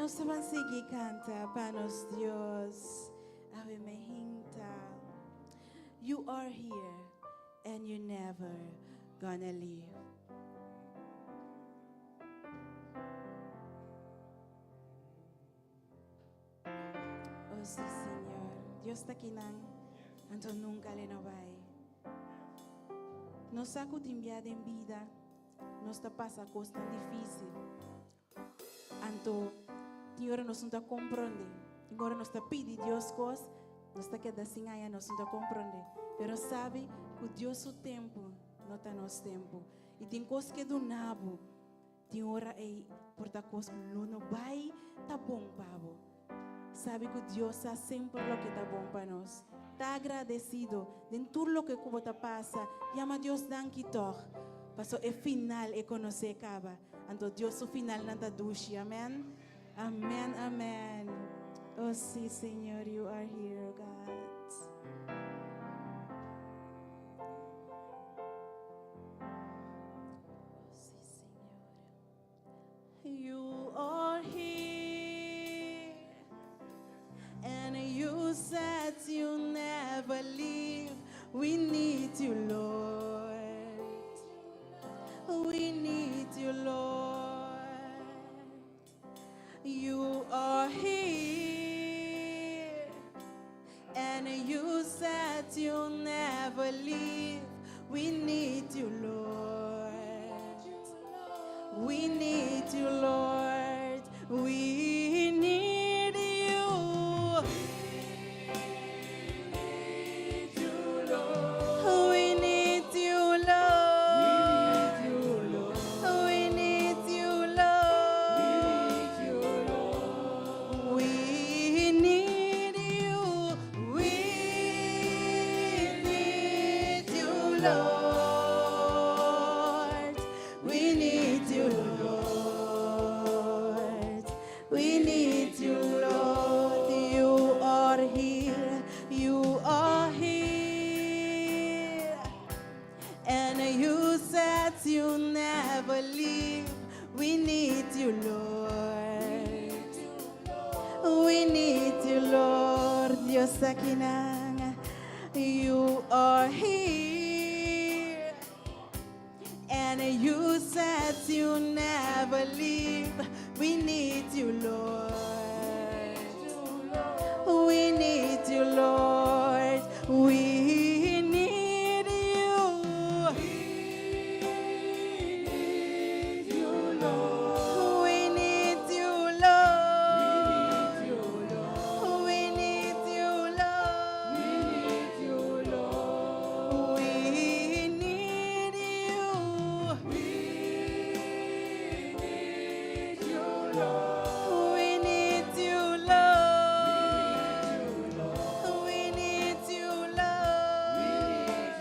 Nos ta ban sigui canta pa nos Dios. Awe mainta. You are here and you never gonna leave. Oh sí, Señor. Dios ta akinan, anto nunca l'e no bai. Nos sa cu tin bia den bida, nos ta pasa cosnan dificil. Anto, tin ora nos no ta comprende. Tin ora nos ta pidi Dios cos, nos ta keda sin haya, nos no ta comprende. Pero sabi cu Dios su tempo no ta nos tempo. Y tin cos ke duna bo, tin ora ey por ta cos cu lo no bay ta bon pa bo. Sabi cu Dios sa semper loke ta bon pa nos. Ta agradecido den tur loke cu bo ta pasa. Yama Dios danki tog, paso e final e conoce caba. Anto Dios su finalnan ta dushi. Amen. Amen, amen. Oh sí, Señor, you are here, oh God. Oh sí, Señor. You are here, and you said you never leave. We need you, Lord. We need you, Lord. You are here, and you said you'll never leave. We need you, Lord. We need you, Lord. We need you. We need you, Lord. We need you, Lord. We need you. We need you, Lord. We need you, Lord. We need you, Lord. You are here. You are here. And you said you never leave. We need you, Lord. We need you, Lord. Dios akinan. You are here. And you said you never leave. We need you, Lord. We need you, Lord. We need you. We need you, Lord. We need you, Lord. We need you. We need you, Lord. We need you, Lord.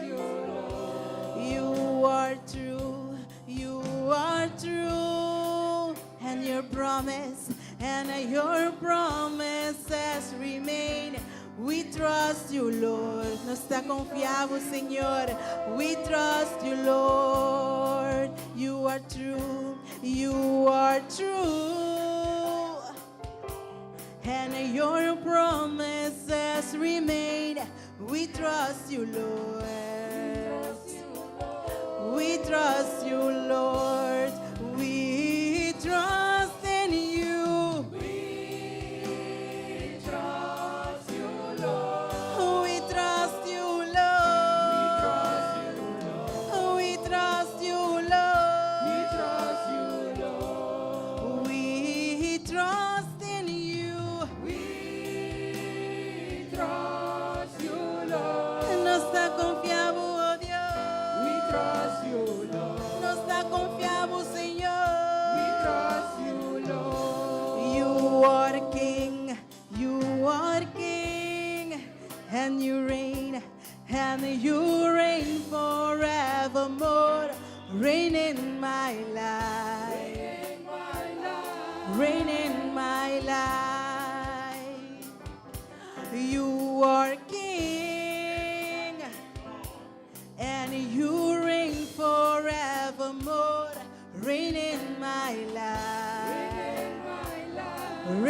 You are true. You are true. And your promise and your promises remain. We trust you, Lord. Nos ta confia bo, Señor. We trust you, Lord. You are true. You are true. And your promises remain. We trust you, Lord. We trust you, Lord. We trust in you. We trust you, Lord. We trust you, Lord. Trust you, Lord. We trust you, Lord. We trust you, Lord. We trust in you. We trust you, Lord. Nos ta confia bo, oh Dios. We trust you, Lord. Nos ta confia bo, Señor. We trust you, Lord. You are King, you are King, and you reign, and you reign forevermore. Reign in my life, In my life, reign in my life. You are King, and you reign forevermore. Reign in my life. in my life,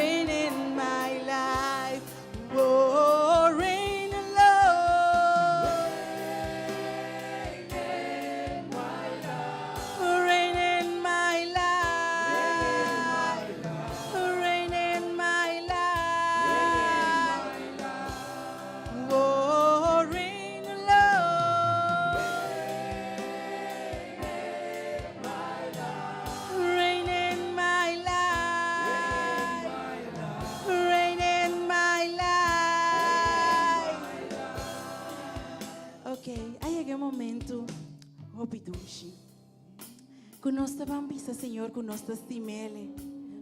Ku nos ta ban bisa Señor ku nos ta stim'El.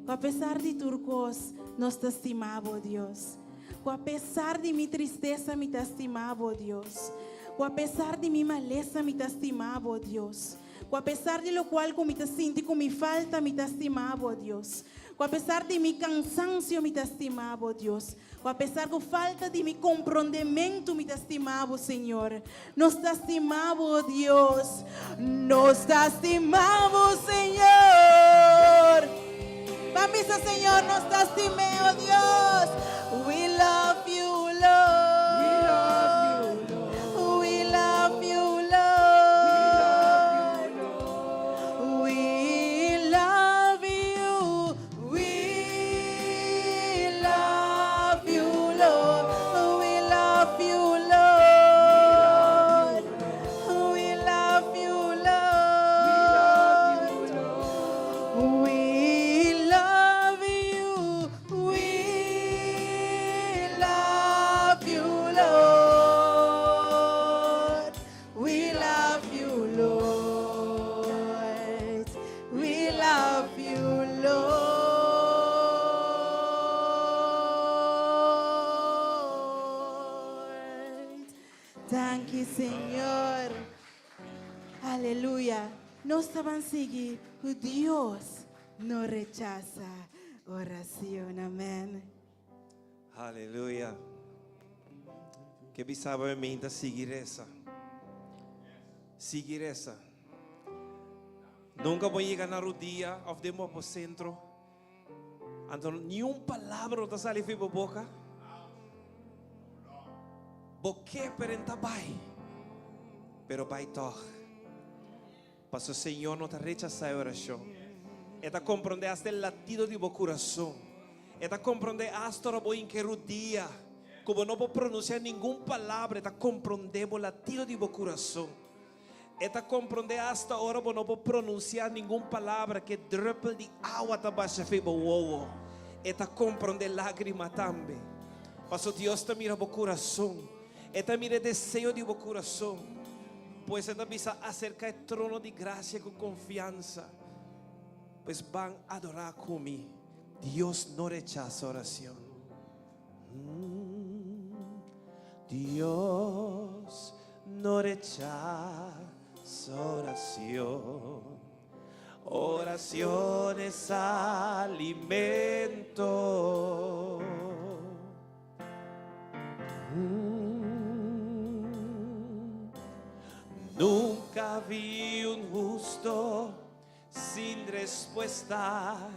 Ku apesar di tur kos, nos ta stima Bo, Dios. Ku apesar di mi tristesa mi ta stima Bo, Dios. Ku apesar di mi malesa mi ta stima Bo, Dios. Ku apesar di lokual ku mi ta sinti ku mi falta mi ta stima Bo, Dios. Ku apesar di mi kansansio mi ta stima Bo, Dios. Ku apesar ku falta di mi komprondementu mi ta stima Bo, Señor. Nos ta stima Bo, Dios. Nos ta stima Bo, Señor. Ban bisa, Señor, nos ta stim'E, oh Dios. We love you, Lord. We love you, Lord. We love you, Lord. We love you. We love you, Lord. We love you, Lord. We love you, Lord. We love you. We love you, Lord. We love you, Lord. We love you, Lord. Thank you, Señor. Aleluya. Nos ta ban sigui ku Dios no rechasa orashon. Amèn. Aleluya. Ke bisaba mi ta sigui resa. Sigui resa. Nunka bo yega na rudia òf den bo sentro. Anto niun palabra no ta sali for di bo boka. Bo ke pero e n' ta bai. Pero bai tòg. Paso Señor no ta rechasá e orashon. E ta komprondé hasta e latido di bo kurason. E ta komprondé hasta ora bo hinka rudia. Ku bo no por pronunsiá ningun palabra, e ta komprondé bo latido di bo kurason. E ta komprondé hasta ora bo no por pronunsiá ningun palabra, ku e drùpel di awa ta basha for di bo wowo. E ta komprondé lágrima tambe. Paso Dios ta mira bo kurason. E ta mira e deseo di bo kurason. Pues e ta bisa aserká e trono di grasia ku konfiansa. Pues ban adorá ku mi. Dios no rechasa orashon. Dios no rechasa orashon. Orashon es alimento. Nunka vi un hustu sin respuesta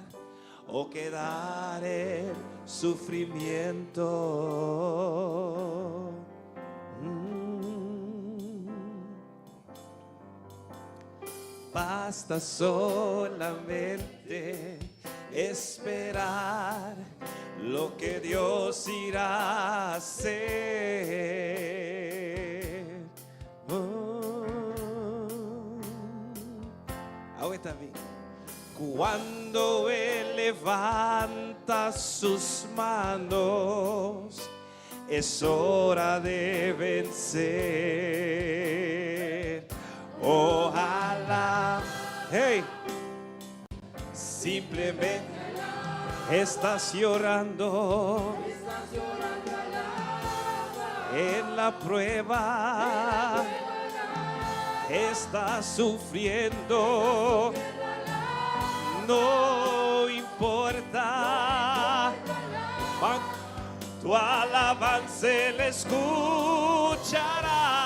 o kedar en sufrimiento. Basta solamente esperar lo que Dios irá a hacer. Oh. Ahora también. Cuando Él levanta sus manos, es hora de vencer. Ojalá, hey, simplemente estás llorando en la prueba, estás sufriendo, no importa. Tu alabanza Él escuchará.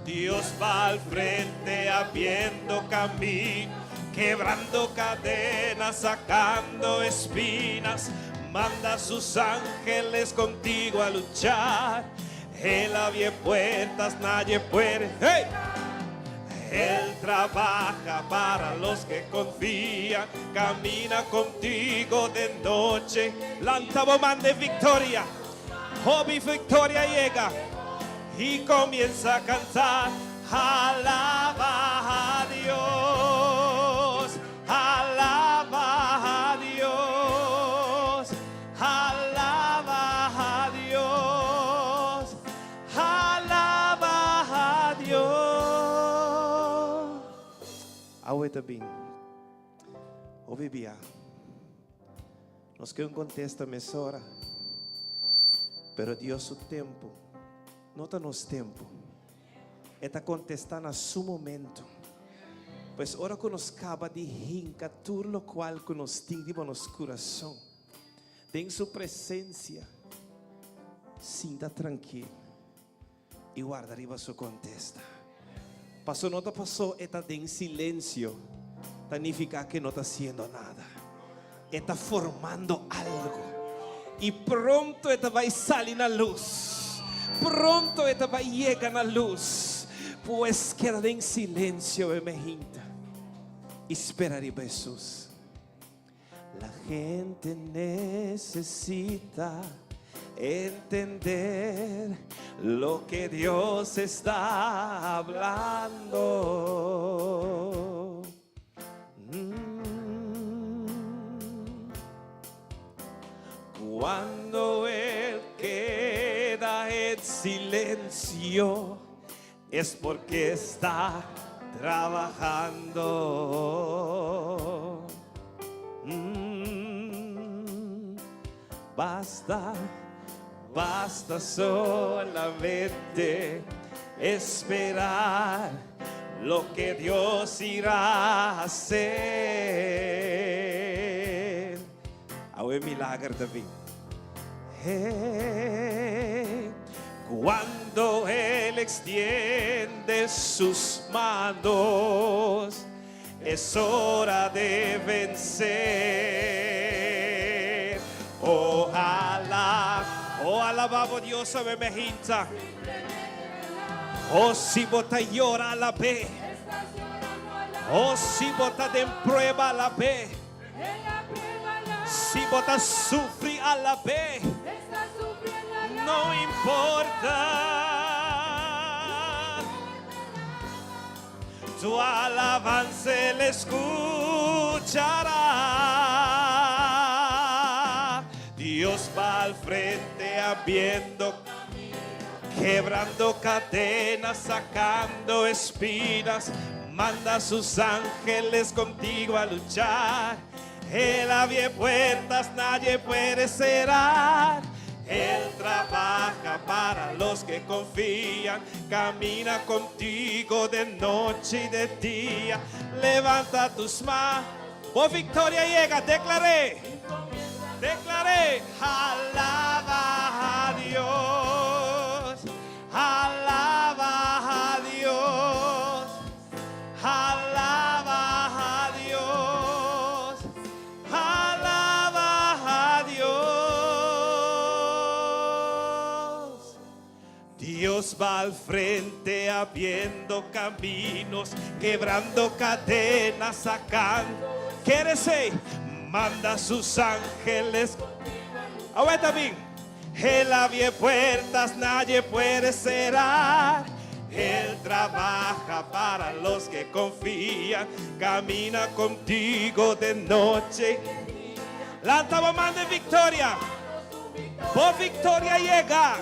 Dios va al frente abriendo camino, quebrando cadenas, sacando espinas. Manda a sus ángeles contigo a luchar. Él abre puertas, nadie puede. ¡Hey! Él trabaja para los que confían, camina contigo de noche. Lanta bo man di viktoria. Hopi viktoria yega i kuminsá kanta. Alabá a Dios, alabá a Dios, alabá a Dios, alabá a Dios. Awe ta bin. Hopi bia. Nos ke un kontesta mesora. Pero Dios su tempu no ta nos tempu. E ta kontestá na su momento. Pues ora ku nos kaba di hinka tur lokual ku nos tin riba nos kurason den su presensia, sinta trankil i warda riba su kontesta. Paso no ta paso e ta den silensio ta nifiká ku e no ta hasiendo nada. E ta formando algo i pronto e ta bai sali na lus. Pronto e ta bai yega na lus. Pues keda den silensio e mehinta i spera riba Hesus. La gente necesita entender lo que Dios está hablando. Cuando Él queda en silencio es porque está trabajando. Basta, basta solamente esperar lo que Dios irá a hacer. Awe milager ta bin. Hey, cuando Él extiende sus manos, es hora de vencer. Ojalá, oh alabá bo Dios awe mehinta. Oh si bo ta yora alab'é. Oh si bo ta den prueba alab'é. Si bo ta sufri alab'é. No importa. Tu alabansa el escuchará. Dios va al frente abriendo, quebrando cadenas, sacando espinas. Manda sus ángeles contigo a luchar. Él abre puertas, nadie puede cerrar. Él trabaja para los que confían, camina contigo de noche y de día. Levanta tus manos. Oh, victoria llega, declar'é. Declar'é. Alaba a Dios. Alaba a Dios. Alaba a Dios. Alaba a Dios. Dios va al frente abriendo caminos, quebrando cadenas, sacando. Quédese, manda sus ángeles. Aguanta bien. Él abre puertas, nadie puede cerrar. Él trabaja para los que confían, camina contigo de noche. Lanta bo man di victoria. Bo victoria llega.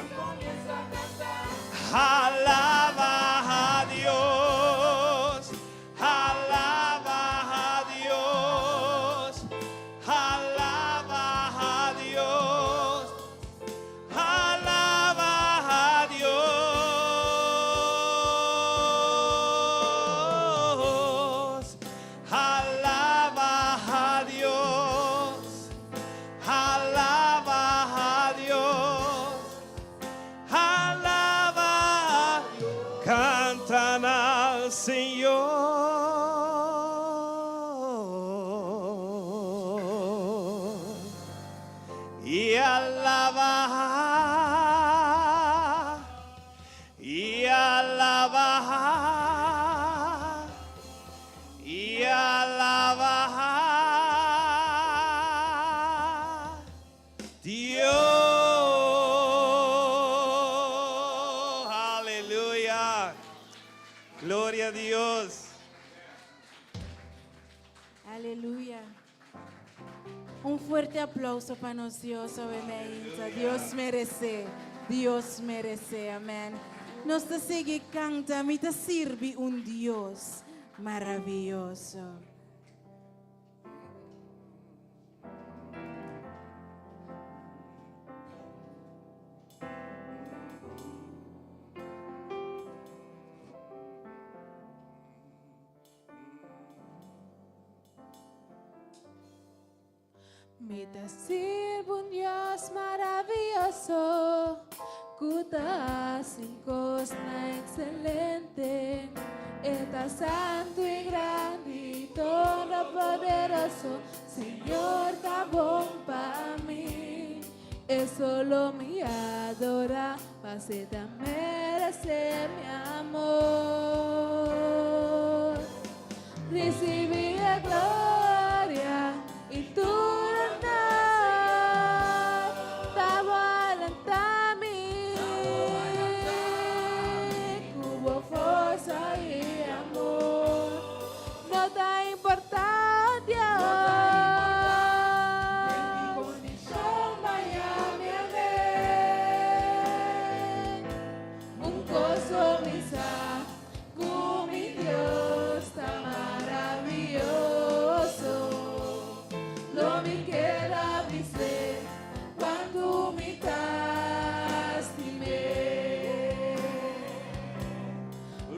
Alaba a Dios. Alaba a Dios. Alaba a Dios. Alaba a Dios. Alaba a Dios. Alaba a Dios. Alaba. Cantan al Señor. Y alaba. Y alaba. Y alaba. Dios. Aleluya. Gloria a Dios. Aleluya. Un fuerte aplauso pa nos Dios, obviamente. Dios merece. Dios merece. Amèn. Nos ta sigui kanta, mi ta sirbi un Dios. Maravioso. Mi ta sirbi un Dios maravioso ku ta hasi kosnan ekselente. E ta santu i grandi, todopoderoso. Señor ta bon pa mi. E solo mi adora, pas'e ta merece mi amor. Ricibi e gloria y tur honor, ta bo a lanta mi cu bo forsa y amor. No ta importa, Dios. Un cos mi sa, cu mi Dios ta maravioso. Lo mi keda bis'é cuantu mi ta stim'é.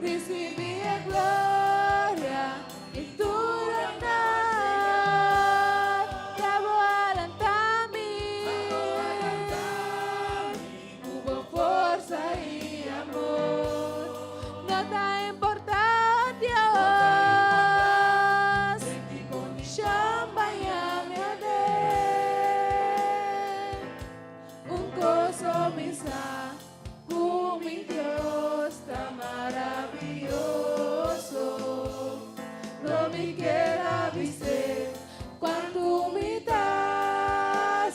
Ricibi e gloria y tur honor, ta bo a lanta mi cu bo forsa y amor. No ta importa, Dios, condicion baña mi aden. Un cos mi sa, cu mi Dios ta maravioso. Lo mi keda bis'é cuantu mi ta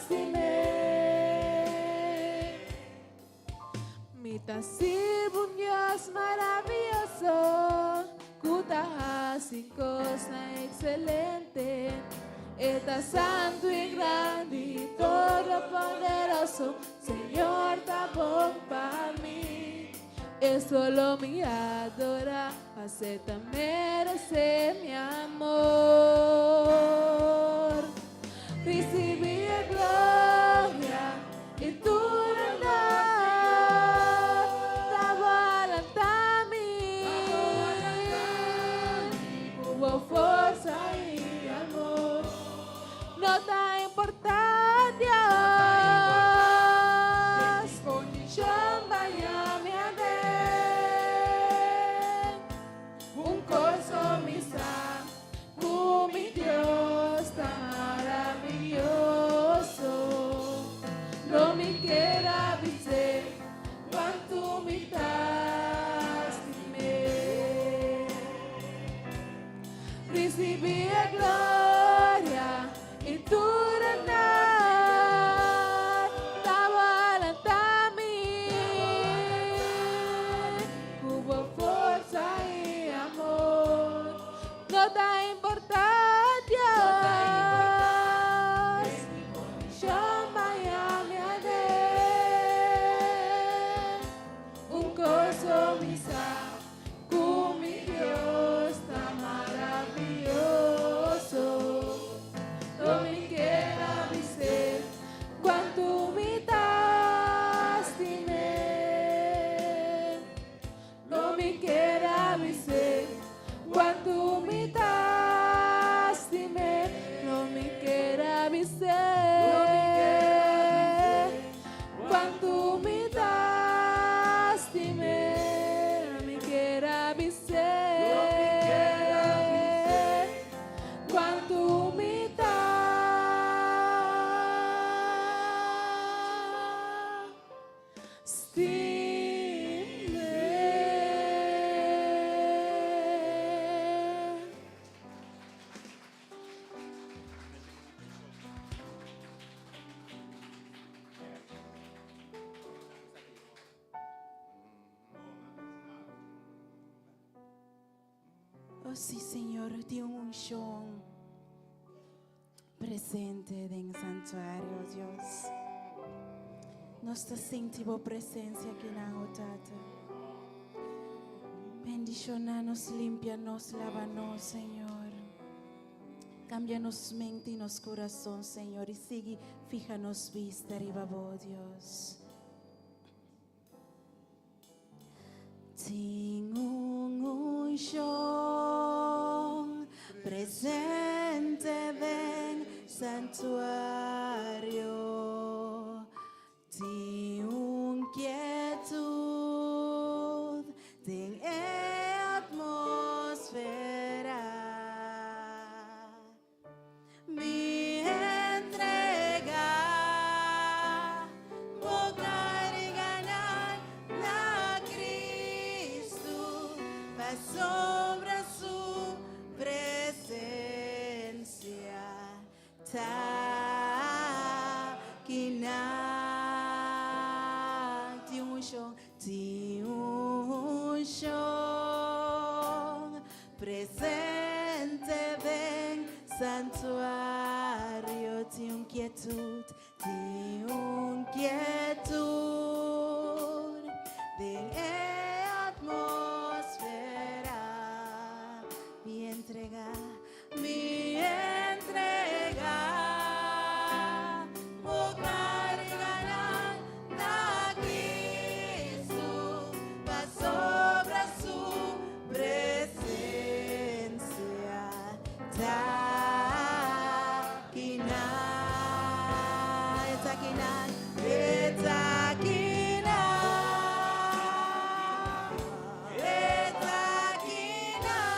stim'é. Mi ta sirbi un Dios maravioso cu ta hasi cosnan excelente. E ta santo y grandi, todopoderoso. Señor ta bon pa mi. E solo mi adora, pas'e ta merece mi amor. Ricibi e gloria y tur honor, ta bo a lanta mi cu bo forsa y amor. No ta importa, Dios, condicion baña mi aden. Un cos mi sa, cu mi Dios ta maravioso. Lo mi keda bis'é cuantu mi ta stim'é. Ricibi e gloria y tur honor, ta bo a lanta mi cu bo forsa y amor. No ta importa, Dios, condicion baña mi aden. Un cos mi sa, cu mi Dios ta maravioso. Lo mi keda bis'é cuantu mi ta stim'é. Lo mi keda bis'é cuantu mi ta stim'é. Lo mi keda bis'é cuantu mi ta stim'é. Lo mi keda bis'é cuantu mi ta stim'é. Oh sí, Señor, tin un unshon presente den santuario, Dios. Nos ta sinti bo presensia akinan, oh Tata. Bendiciona nos, limpia nos, laba nos, Señor. Cambia nos mente y nos corazón, Señor, y sigue, fija nos vista arriba, bo, Dios. Tin un unshon presente den santuario. Tin un quietud den e atmosfera. Mi entrega, bo carga na Cristo, pasobra su presencia ta akinan. Tin unshon, tin unshon presente den santuario. Tin un quietud, tin un quietud den e atmosfera. Mi entrega, mi entrega, bo carga na Cristo, pasobra su presencia ta akinan, ta akinan, ta akinan, ta akinan.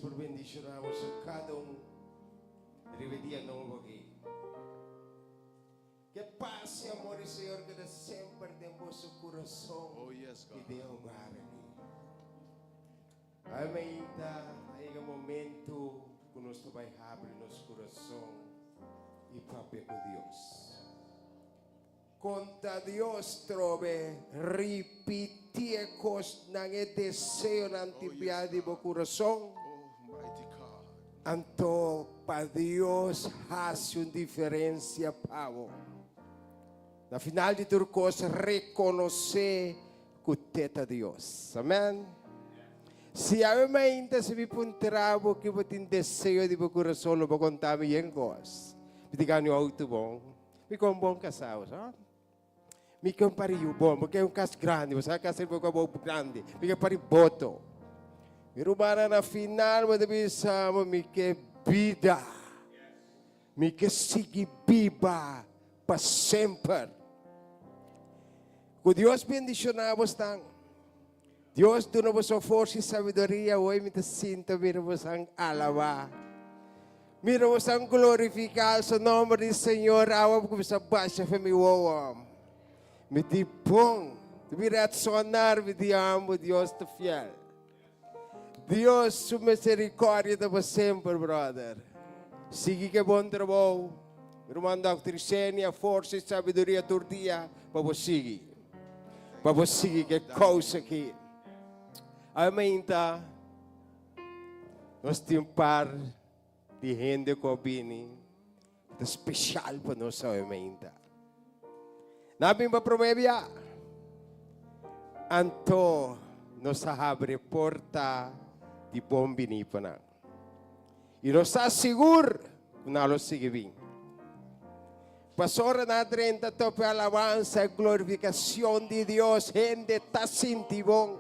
por bendishoná boso kada un riba e dia nobo aki. Ke pas i amor di Señor keda semper den boso kurason Oh, yes, i God. den hogar aki. Awe mainta a yega momento ku nos ta bai habri nos kurason i papia ku Dios. Konta Dios trobe, ripití e kosnan, e deseonan Oh, tin yes, bia di God. bo kurason. Oh, mighty God. Anto pa Dios hasi un diferensia pa bo. Na final di tur kos, rekonosé ku te ta Dios. Amen. Si awe mainta si mi puntra bo ki bo tin deseo di bo kurason, lo bo konta mi yen kos. Mi ta gana un outo bon. Mi ke un bon kasá, bo sa. Mi ke un par di yu bon. Mi ke un kas grandi, bo sa kas riba bo grandi. Mi ke par di boto. Mi rumannan, na final bo ta bisa bo mi ke bida. Mi ke sigui biba pa semper. Ku Dios bendishoná bosnan. Dios duna boso forsa i sabiduria. Hoy mi ta sinta mira bosan alabá. Mira bosan glorifiká su nomber di Señor. Awa kuminsá basha fe mi wowo. Mi di bon. Mi ret sonar mi di amo Dios ta fiel. Dios su misericordia ta pa semper, brother. Sigui ke bon trabou. Mi ruman Dòkter Xenia, forsa i sabiduria tur dia pa bo sigui. Pa bo sigui ke kousa aki. Awe mainta nos tin un par di hende ku a bini ku ta spesial pa nos awe mainta. Nan a bin pa promé bia. Anto nos a habri e porta di bon bini pa nan. I nos ta sigur ku nan lo sigui bin. Pasobra nan a drenta tope alabansa i glorifikashon di Dios, hende ta sinti bon.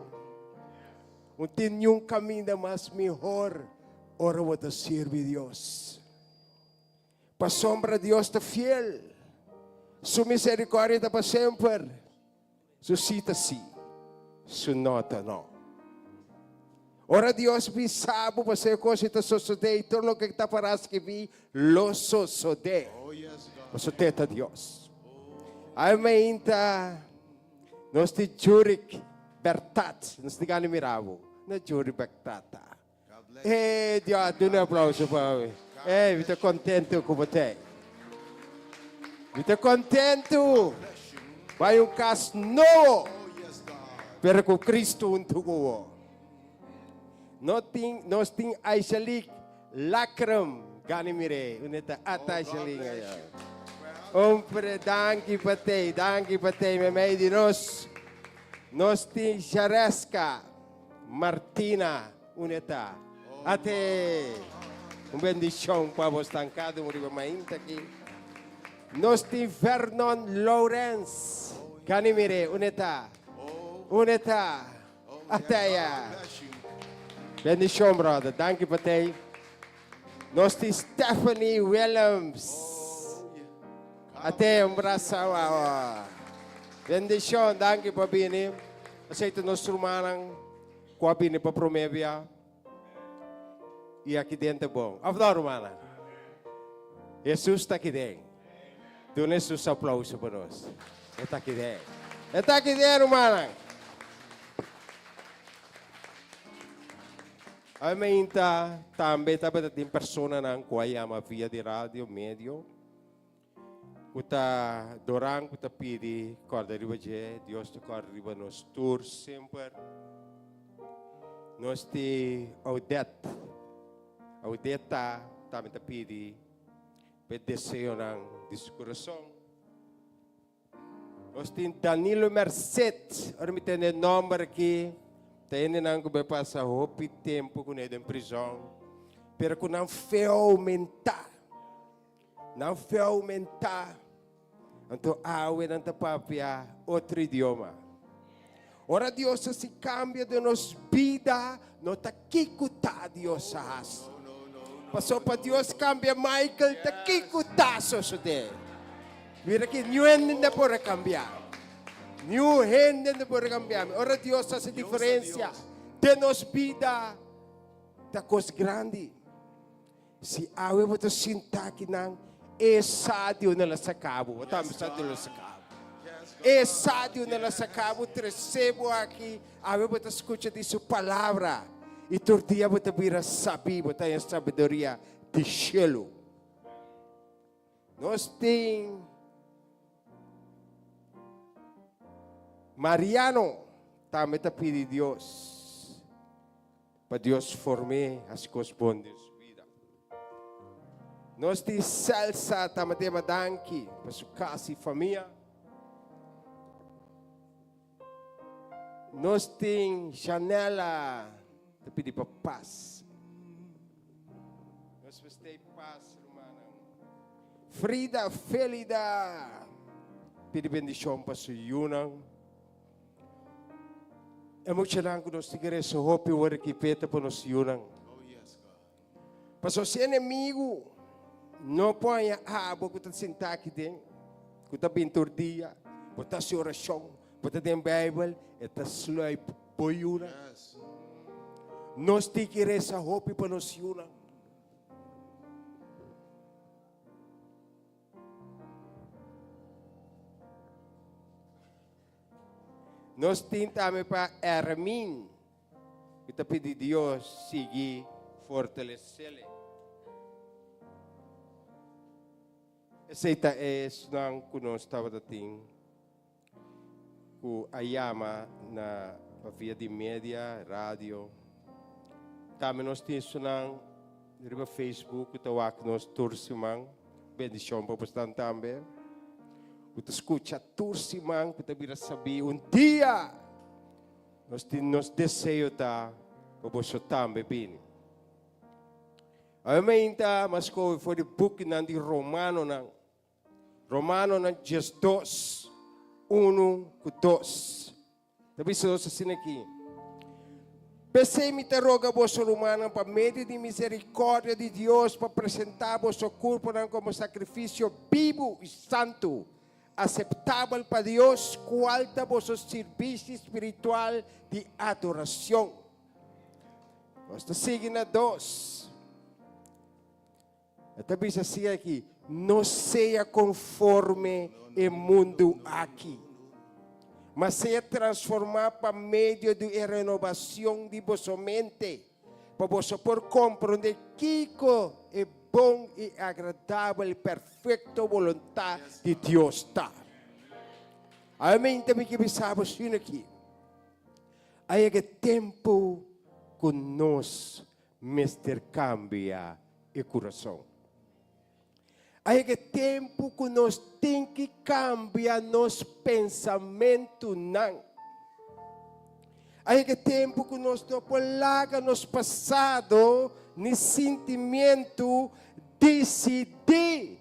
No tin niun kaminda mas mihor ora bo ta sirbi Dios. Pasobra Dios ta fiel, su misericordia ta pa semper. Su sí ta sí, su no ta no. Ora Dios bisa bo pa hacer cos y ta sosode y tur loke ta para skibí lo sosode. Oh, yes, God. Pasobra te ta Dios. Ay mainta nos di Jurik Bertat, nos di gana mira bo. Na Jurik Bertata. God bless you. Eh, Dios, duna un aplauso pa mi. Eh, mi ta contento cu bo t'ei. Mi ta contento. Bless you. Bai un cas nobo, Oh, yes, God. pero cu Cristo hunto cu bo. No tin, nos tin Aishalik Lakram gani mire. Unda ta ata Oh, God Aishalik bless allá. you. Well, Hombre, danki pa t'ei, danki pa t'ei. Meimei di nos, nos tin Shareska Martina. Unda ta? Ate! Un bendishon pa bo stankado un riba mainta aki. Nos tin Vernon Lawrence. Kani mire, unda ta? Unda ta? Ate ya. Bendishon, brother. Danki pa tei. Nos tin Stephanie Willems. Ate, un brasa. Bendishon, danki pa bini. Aceita nos rumannan ku a bini pa promé bia i aki den ta bon. Òf no, rumannan? Hesus ta aki den. Duna Hesus aplouso pa nos. E ta aki den. E ta aki den, rumannan. Awe mainta tambe tabata tin personanan ku a yama via di radio medio. Ku ta doran ku ta pidi kòrda riba dje, Dios ta kòrda riba nos tur semper. Nos di Odette, Odetta tambe ta pidi pa e deseonan di su kurason. Nos tin Danilo Merced, ora mi tende e nòmber aki, ta hendenan ku bai pasa hopi tempu kuné den prizòn, pero ku nan fe a oumentá. Nan fe a oumentá, anto awe nan ta papia otro idioma. Ora Dios hasi kambio den nos bida, no ta kiko ta Dios a hasi. Pasobra pa Dios kambia Michael, ta kiko ta sosodé. Mira ki niun hende no por a kambia. Niun hende no por a kambia. Ora Dios hasi diferensia den nos bida. Ta kos grandi. Si awe bo ta sinta akinan, e sa di unda el a saka bo. Bo tambe sa di unda el a saka bo. E sa di unda el a saka bo, trese bo aki. Awe bo ta skucha di su palabra i tur dia bo ta bira sabí, bo ta haña sabiduria di shelu. Nos tin Mariano tambe ta pidi Dios pa Dios form'é hasi kos bon den su bida. Nos tin Celsa tambe ta yama danki pa su kas i famia. Nos tin Janella ta pidi pa pas. Nos mester pas, rumannan. Frida Felida pidi bendishon pa su yunan. E muchanan ku nos tin resa hopi ora ki peta pa nos yunan. Pasobra si enemigu no por haña abo ku ta sintá aki den, ku ta bin tur dia, bo ta hasi orashon, bo ta den Beibel, e ta sluip bo yunan. Nos tin ki resa hopi pa nos yunan. Nos tin tambe pa Ermin. Mi ta pidi Dios sigui fortalesele. Esei ta e esnan ku nos tabata tin ku a yama na pa via di media, radio. Tambe nos tin esnan riba Facebook ku ta wak nos tur siman. Bendishon pa bosnan tambe. Ku ta skucha tur siman, ku ta bira sabí un dia. Nos tin nos deseo ta pa boso tambe bini. Awe mainta mas kohe for di bukinan di Romanonan. Romanonan 12, 1 ku 2. Ta bisa nos asina aki. P'esei mi ta roga boso rumannan pa medio di misericordia di Dios pa presentá boso kurponan komo sakrifisio bibu i santu, Aceptabel pa Dios, cual ta boso sirbishi spiritual di adoracion. Nos ta sigui na dos. E ta bisa así aki, no sea conforme e mundu aki, ma sea transformá pa medio di e renobacion di boso mente. Pa boso por komprondé kiko e bon i agradabel i perfekto boluntat di Dios ta. Awe ta mi ke bisa bo asina aki, a yega e tempu ku nos mester kambia e kurason. A yega e tempu ku nos tin ki kambia nos pensamentunan. A yega e tempu ku nos no por laga nos pasado ni sintimientu disidí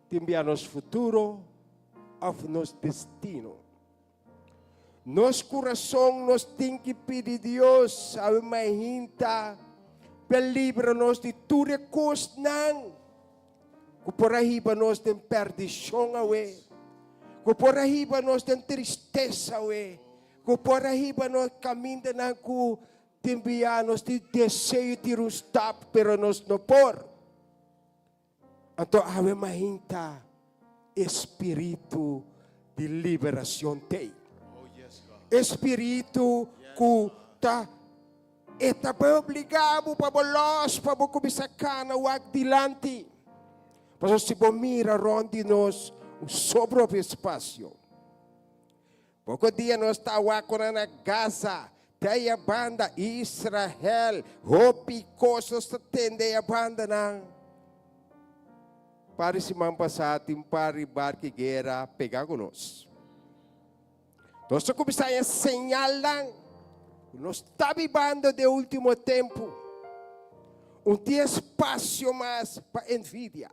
tin bia nos futuro òf nos destino. Nos kurason nos tin ki pidi Dios awe mainta p'e libra nos di tur e kosnan ku por a hiba nos den pèrdishon awe, ku por a hiba nos den tristesa awe, ku por a hiba nos kamindanan ku tin bia nos tin deseo tira un stap pero nos no por. Anto awe mainta e spiritu di liberacion t'ei. E spiritu cu ta e ta bay obliga bo pa bo los, pa bo cuminsa cana wak dilanti. Pasobra si bo mira rond di nos, un sobra hopi espacio. Poko dia nos ta wak ku nan na Gaza, te aya banda Israel, hopi kos nos ta tende aya bandanan. Par di siman pasá tin par di barki guera pega ku nos. Nos ta kuminsá haña señalnan ku nos ta bibando den último tempu. Un tin espasio mas pa envidia.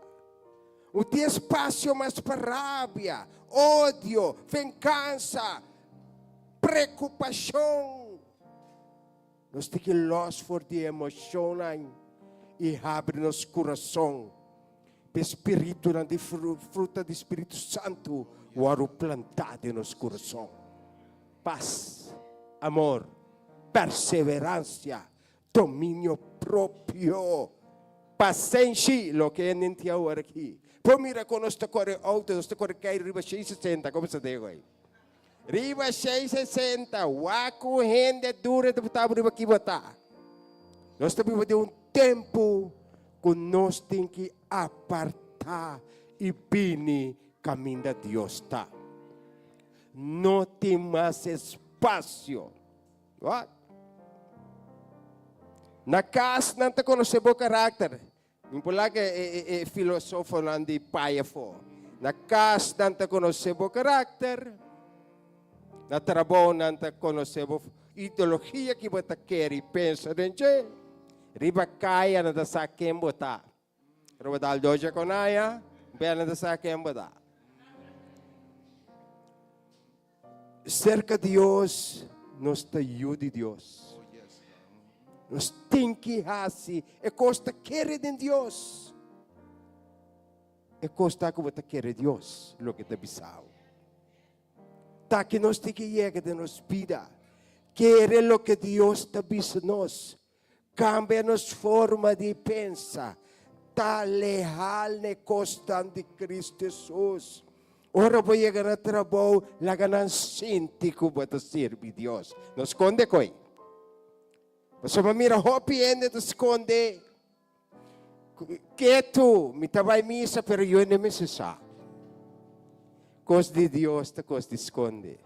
No tin espasio mas pa rabia, odio, vengansa, preokupashon. Nos tin ki lòs for di e emoshonnan i habri nos kurason pa e spiritunan di fruta di Spiritu Santu wòrdu plantá den nos kurason. Pas, amor, perseveransia. Dominio propio. Pasenshi, loke e ninti awor aki. Por mira kon nos ta kore outo, nos ta kore kai riba 660, komo sa digo ei? Riba 660, wak ku hende dure ta botabo riba ki bo ta. Nos ta biba den un tempu ku nos tin ki apartá i bini kaminda Dios ta. No tin mas espasio. Wak. Na kas nan ta konosé bo karakter. Mi por laga e filosofonan di pai afó. Na kas nan ta konosé bo karakter. Na trabou nan ta konosé bo ideologia ki bo ta kere i pensa den dje. Riba kaya nan ta sa ken bo ta. Ora bo dal doja con aya, bel nan ta sa ken bo ta. Serka Dios, nos ta yu di Dios. Nos tin ki hasi e kos ta kere den Dios. E kos ta ku bo ta kere Dios, loke ta bisao. Ta ki nos tin ki yega den nos bida. Kere loke Dios ta bisa nos. Kambia nos forma di pensa. Ta leal n'e kosnan di Kristu Hesus. Ora bo yega na trabou, laga nan sinti ku bo ta sirbi Dios. No skonde koi. Pasobra mira hopi hende ta skonde ketu, mi ta bai misa pero yo no mester sa. Kos di Dios ta kos di skonde.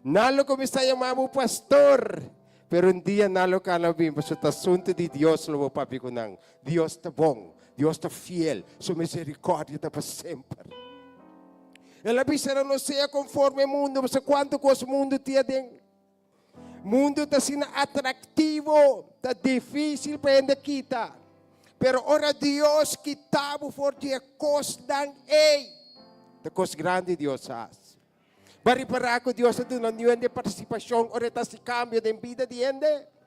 Nan lo kuminsá yama bo pastor, pero un dia nan lo kana bin pasobra ta asuntu di Dios lo bo papia ku nan. Dios ta bon, Dios ta fiel, su miserikòrdia ta pa semper. El a bisa nan, No sea konforme e mundu, pasobra kuantu kos mundu tin aden. Mundu ta asina atraktivo, ta difísil pa hende kita. Pero ora Dios kita bo for di e kosnan ei, ta kos grandi Dios a hasi. Bo a ripará ku Dios a duna niun hende partisipashon ora e ta hasi kambio den bida di hende?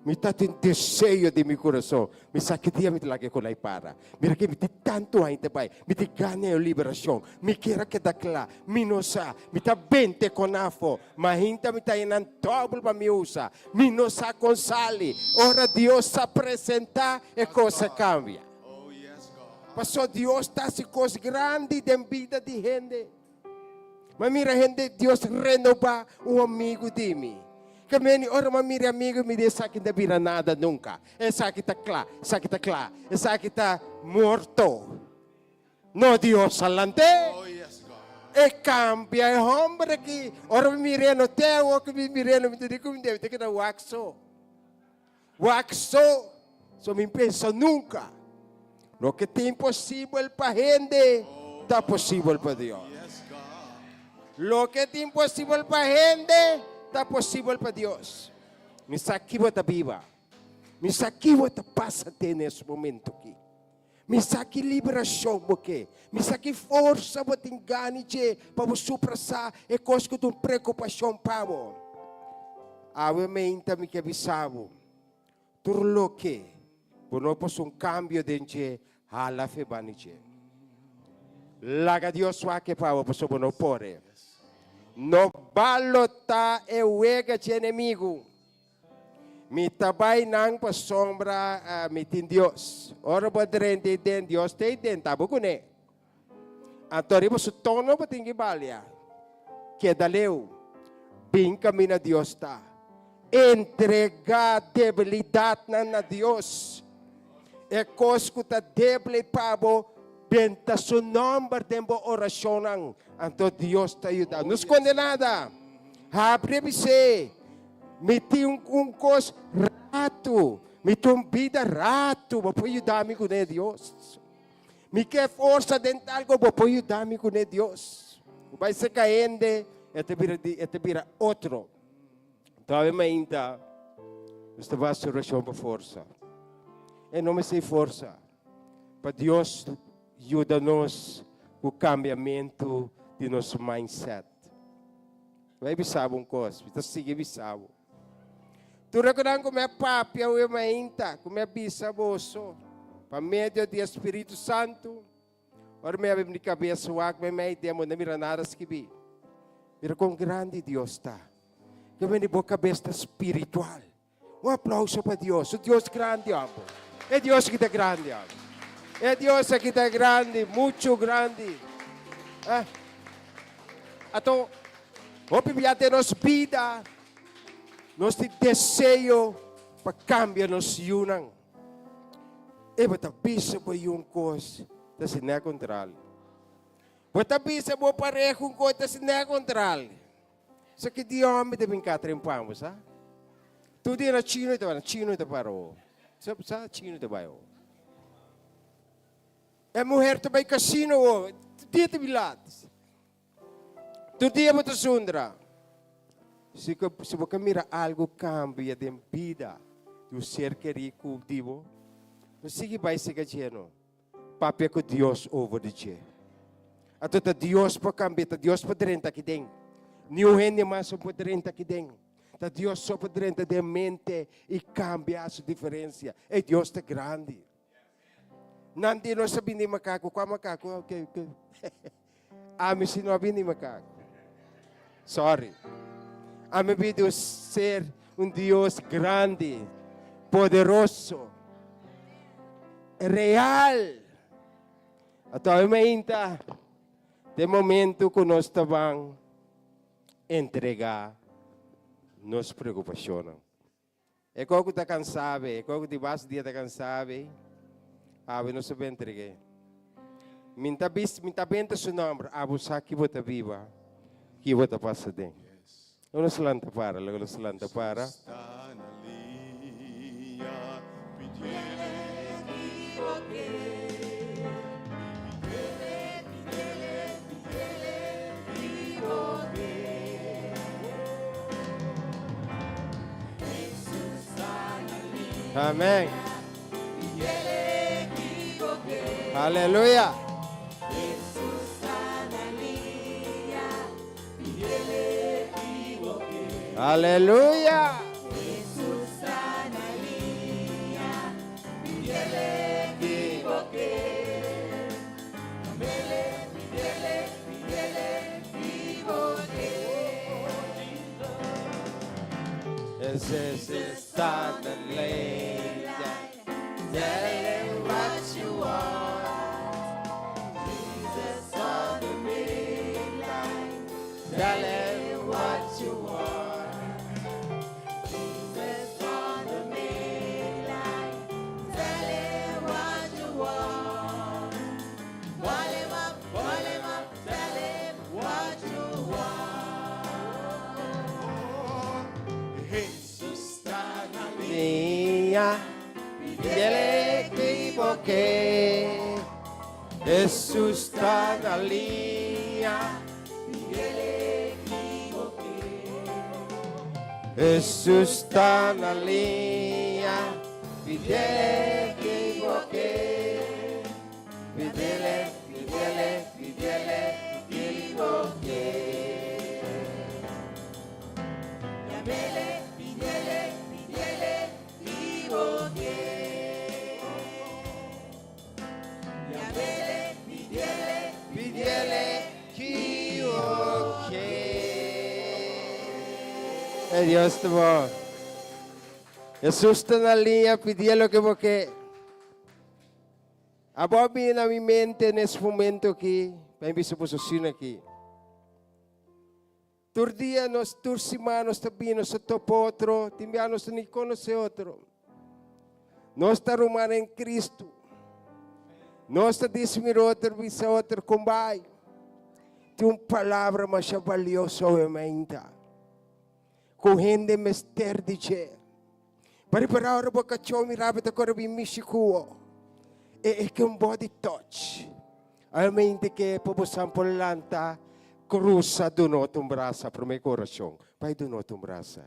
Mi ta tin deseo den mi kurason. Mi sa ki dia mi ta laga e konai para. Mira ke mi tin tantu aña ta bai. Mi tin gana e liberashon. Mi kier a keda kla. Mi no sa. Mi ta bente kon afo. Ma hinta mi ta yenan dòbel pa mi usa. Mi no sa kon sali. Ora Dios sa presentá, e kos a kambia. Pasobra Dios ta hasi kos grandi den bida di hende. Ma mira hende Dios renobá un amigu di mi. Ke meni ora ma mira amigu mi di esaki no ta bira nada nunka. Esaki ta kla, esaki ta kla, esaki ta morto. No Dios a lant'é. E kambia e homber aki. Ora mi mir'é no te awor ku mi mir'é no mi ta di ku mi debe ta keda wak so. Wak so, so mi pensa nunca. Loke ta imposibel pa hende, ta posibel pa Dios. Loke ta imposibel pa hende, ta posibel pa Dios. Mi sa ki bo ta biba. Mi sa ki bo ta pasa te nes momento ki. Mi sa ki liberashon bo ke. Mi sa ki forsa bo tin gana dje pa bo suprasá e kos ku ta un preokupashon pa bo. Awe meinta mi ke bisa bo, tur loke bo no por un kambio den dje, hala fe bani dje. Laga Dios wak pa bo pasobra bo no por e. No balotá e wega dje enemigu. Mi ta bai nan pasobra mi tin Dios. Ora bo drenta ei den, Dios ta ei den, ta bo kuné. Anto riba su tono bo tin ki balia. Keda leu. Bin kaminda Dios ta. Entregá debilidatnan na Dios. E kos ku ta deble pa bo, benta su nòmber den bo orashonnan. Anto Dios ta yuda. No skonde nada. Habri e bis'é. Mi tin un kos ratu. Mi tin un bida ratu. Bo por yuda mi kuné, Dios. Mi ke forsa den tal ku bo por yuda mi kuné, Dios. Bo bai seka hende, e ta bira di, e ta bira otro. Tòg mainta nos ta basa orashon pa forsa. E no mester forsa. Pa Dios yuda nos ku kambiamentu di nos mindset. Bai bisa bo un kos, mi ta sigui bisa bo. Tur loke ku mi a papia awe mainta, ku mi a bisa boso pa medio di e Spiritu Santu, ora mi a bini kabes wak mi mei demo no mira nada skibí. Mira kon grandi Dios ta. Ke bini bo kabes ta spiritual. Un aplauso pa Dios. Su Dios grandi abo. E Dios aki ta grandi abo. E Dios aki ta grandi, mucho grandi. Eh? Ato, hopi bia den nos bida, nos tin deseo pa cambia nos yunan. E bo ta bisa bo yu un cos, ta si ne contrali. Bo ta bisa bo pareha un cos, ta si ne contrali. Sa ki di homber ta bin katra en pan, bo sa? Tur dia na chino e ta bai, na chino e ta para o. Sa, sa chino ta bai o. E muher ta bai casino o. Tur dia ta bin lat. Tur dia bo ta sundra. Si, si bo ka mira algo cambia den bida di un ser kerí ku di bo, no sigui bai sega dje no. Papia ku Dios over di dje. Anto ta Dios por kambia, ta Dios por drenta aki den. Niun hende mas no por drenta aki den. Ta Dios so por drenta den mente i kambia su diferensia. Ey, Dios ta grandi. Nan di nos a bini makaku. Kua makaku? Okay, okay. Ami si no a bini makaku. Sorry. Ami bini ser un Dios grandi, poderoso, real. Ato ami mainta te momento ku nos ta ban entrega nos preocupacionnan. E kos ku ta kansa be, e kos ku di bas dia ta kansa be, awe no sa bentreg'é. Mi ta bis, mi ta benta su nòmber, abo sa ki bo ta biba, ki bo ta pasa den. Lo nos lanta para, lo nos lanta para. Amén. Aleluya. Aleluya. Jesus está na linha. Tell him what you want. Jesus on the main line. Tell him what you want. Jesus on the main line. Tell him what you want. Call him up, call him up, tell him what you want. Jesus ta na Liña, pídele ki bo ke. Jesus ta na liña, pídele ki bo ke. Jesus ta na liña, pídele ki bo ke. Pídele, pídele, pídele ki bo ke. Yam'é, pídele, pídele ki bo ke. Yam'é, pídele, Pídele ki bo ke. E Dios ta bon. Jesus ta na liña, pídele loke bo ke. Abo a bini na mi mente nes momento aki, pa mi bisa boso asina aki. Tur dia nos, tur siman nos ta bini, nos ta topa otro, tin bia nos ta ni konosé otro. Nos ta ruman en Cristo. Nos ta dismira otro, bisa otro kon bai. Tin un palabra masha balioso awe mainta, ku hende mester di dje. Pa ripara ora bo kachó mira bo ta kore bin mishi ku bo. E e ke un body touch. Almente ke pa bo san por lanta krusa duna otro un brasa promé ku orashon. Bai duna otro un brasa.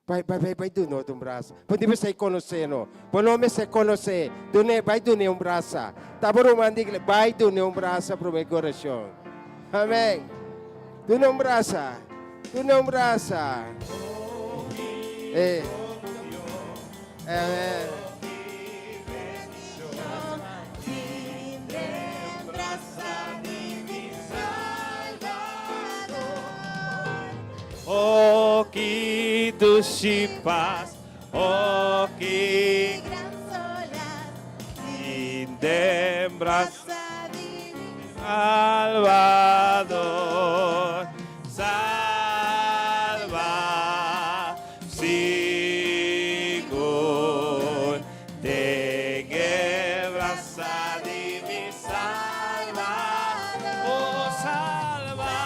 Bai bai bai bai duna otro un brasa. Bo no mester konosé no. Bo no mester konosé. Dun'é bai dun'é un brasa. Ta bo ruman di iglesia bai dun'é un brasa promé ku orashon. Amèn. Dun'é un brasa. Dun'é un brasa. Eh. Amèn. Oh, ki dushi pas. Oh, ki tin den brasa di mi Salvador. Salva sigur den e brasa di mi Salvador. Oh, salva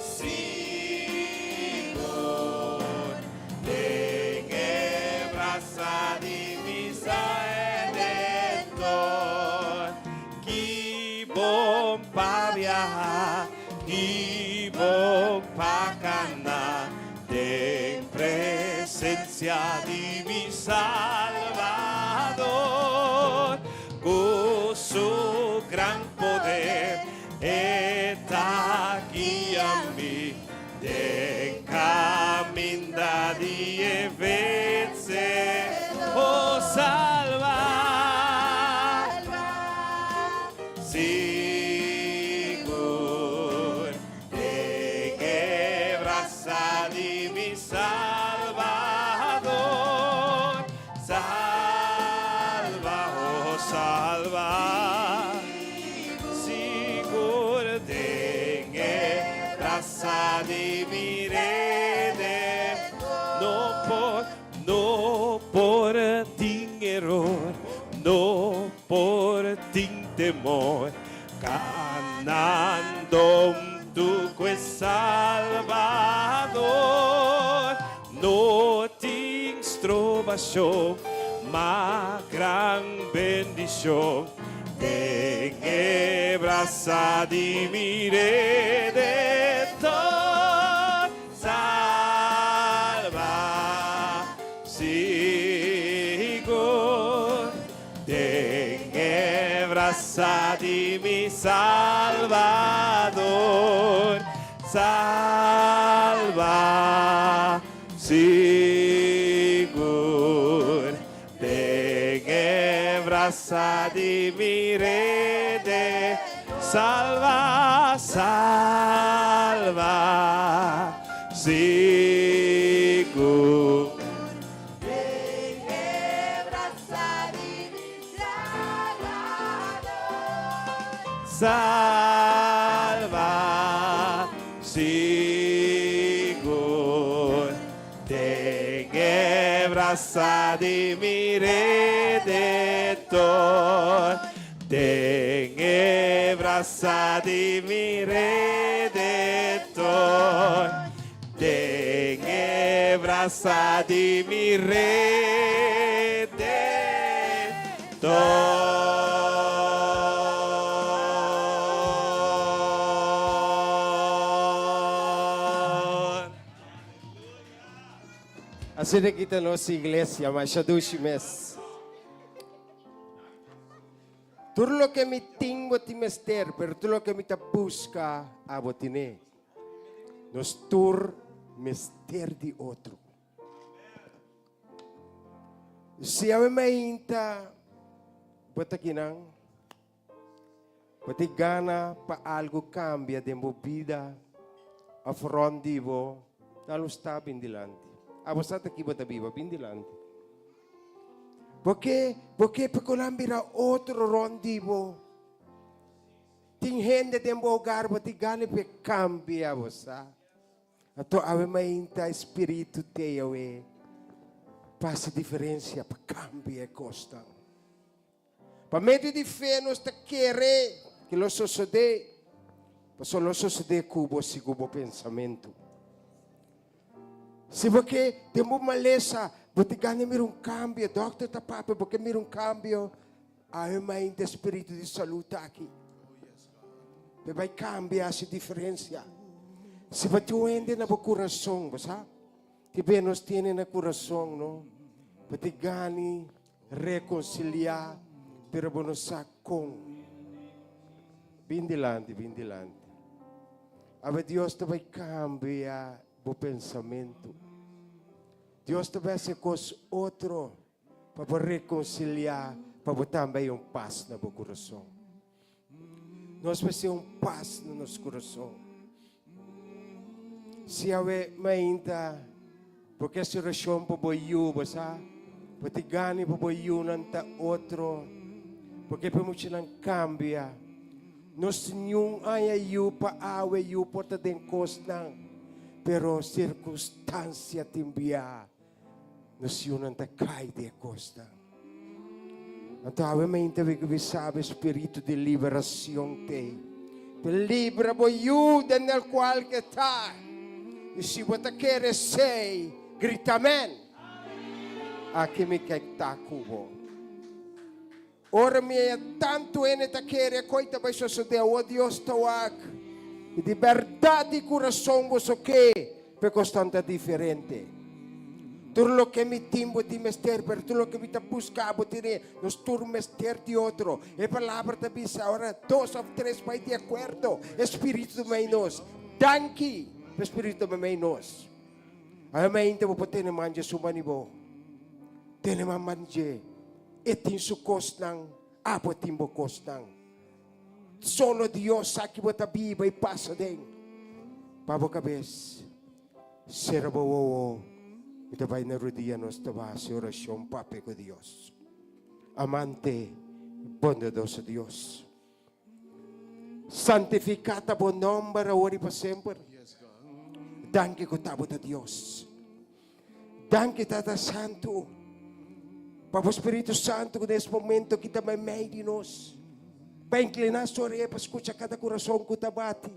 sigur den e brasa di mi Redentor. Ki bon pa biaha, ki bon pa kana den presensia di mi Salvador. Ku su gran poder e ta guia mi den kaminda di e vensedor. Oh, salva sigur den e brasa di mi Salvador. Salva, oh, salva sigur den e brasa di mi Redentor. No por, no por tin eror, no por tin temor, kanando huntu ku e Salvador. No tin strobashon, ma gran bendishon den e brasa di mi Redentor. Salva sigur den e brasa di mi Salvador. Salva sigur den e brasa di mi Rede. Salva, salva sigur Den e brasa di mi Salvador. Salva sigur den e brasa di mi Redentor. Den e brasa di mi Redentor. Den e brasa di mi Redentor. Asina ki ta nos iglesia, masha dushi mes. Tur loke mi tin bo tin mester, pero tur loke mi ta buska abo tine. Nos tur mester di otro. Si awe mainta bo ta kinan, bo tin gana pa algo cambia den bo bida of rond di bo, dal un stap bin dilanti. Abo sa ta ki bo ta biba, bin dilanti. Bo ke, bo ke pa ku nan bira otro rond di bo. Tin hende den bo hogar bo tin gana pa e cambia, bo sa. Anto awe mainta e spiritu te awe pa hasi diferensia, pa kambia e kosnan. Pa medio di fe nos ta kere ku lo sosodé, pasobra lo sosodé ku bo segun bo pensamentu. Si bo ke den bo malesa, bo ta gana mira un kambio, dòkter ta papia, bo ke mira un kambio, awe mainta e spiritu di salú ta aki. Pe bai cambia haci diferencia. Si bo tin un hende na bo curason, bo sa? Tin be nos tene na curason, no? Bo tin gani reconcilia, pero bo no sa con. Bin dilanti, bin dilanti. Awe Dios ta bai cambia bo pensamento. Dios ta bai haci cos otro pa bo reconcilia, pa bo tambe hay un paz na bo curason. Nos mester un pas na nos kurason. Si awe mainta. Porque e orashon pa bo yu, bo sa? Bo tin gana pa bo yunan ta otro. Porque pa muchanan kambia. Nos niun aña yu pa awe yu por ta den kosnan, pero sirkunstansia tin bia nos yunan ta kai den e kosnan. Anto awe mainta mi ku bisa bo e spiritu di liberacion t'ei. Ta libra bo yu den el cual ke ta. I si bo ta kere esei, grita amen. Aki mi kek ta ku bo. Ora mi haña tantu hende ta kere e koi ta bai sosodé, awor Dios ta wak. I di bèrdat di kurason boso ke pa e kosnan ta diferente. Tur loke mi tin bo tin mester, pero tur loke mi ta buska bo tene. Nos tur mester di otro. E palabra ta bisa, ora dos òf tres bai di akuerdo, e Spiritu ta mei nos. Danki pa e Spiritu ta mei nos. Awe mainta bo por tene man dje suma ni bo. Tene man man dje. E tin su kosnan, abo tin bo kosnan. Solo Dios sa ki bo ta biba i pasa den. Pa bo kabes, sera bo wowo i ta bai na rudia nos ta hasi orashon papia ku Dios. Amante, bondadoso Dios, santifiká ta bo nòmber awor i pa semper. Danki ku ta bo ta Dios. Danki Tata Santu pa bo Spiritu Santu ku den es momento aki ta meimei di nos pa inkliná su orea pa skucha kada kurason ku ta bati,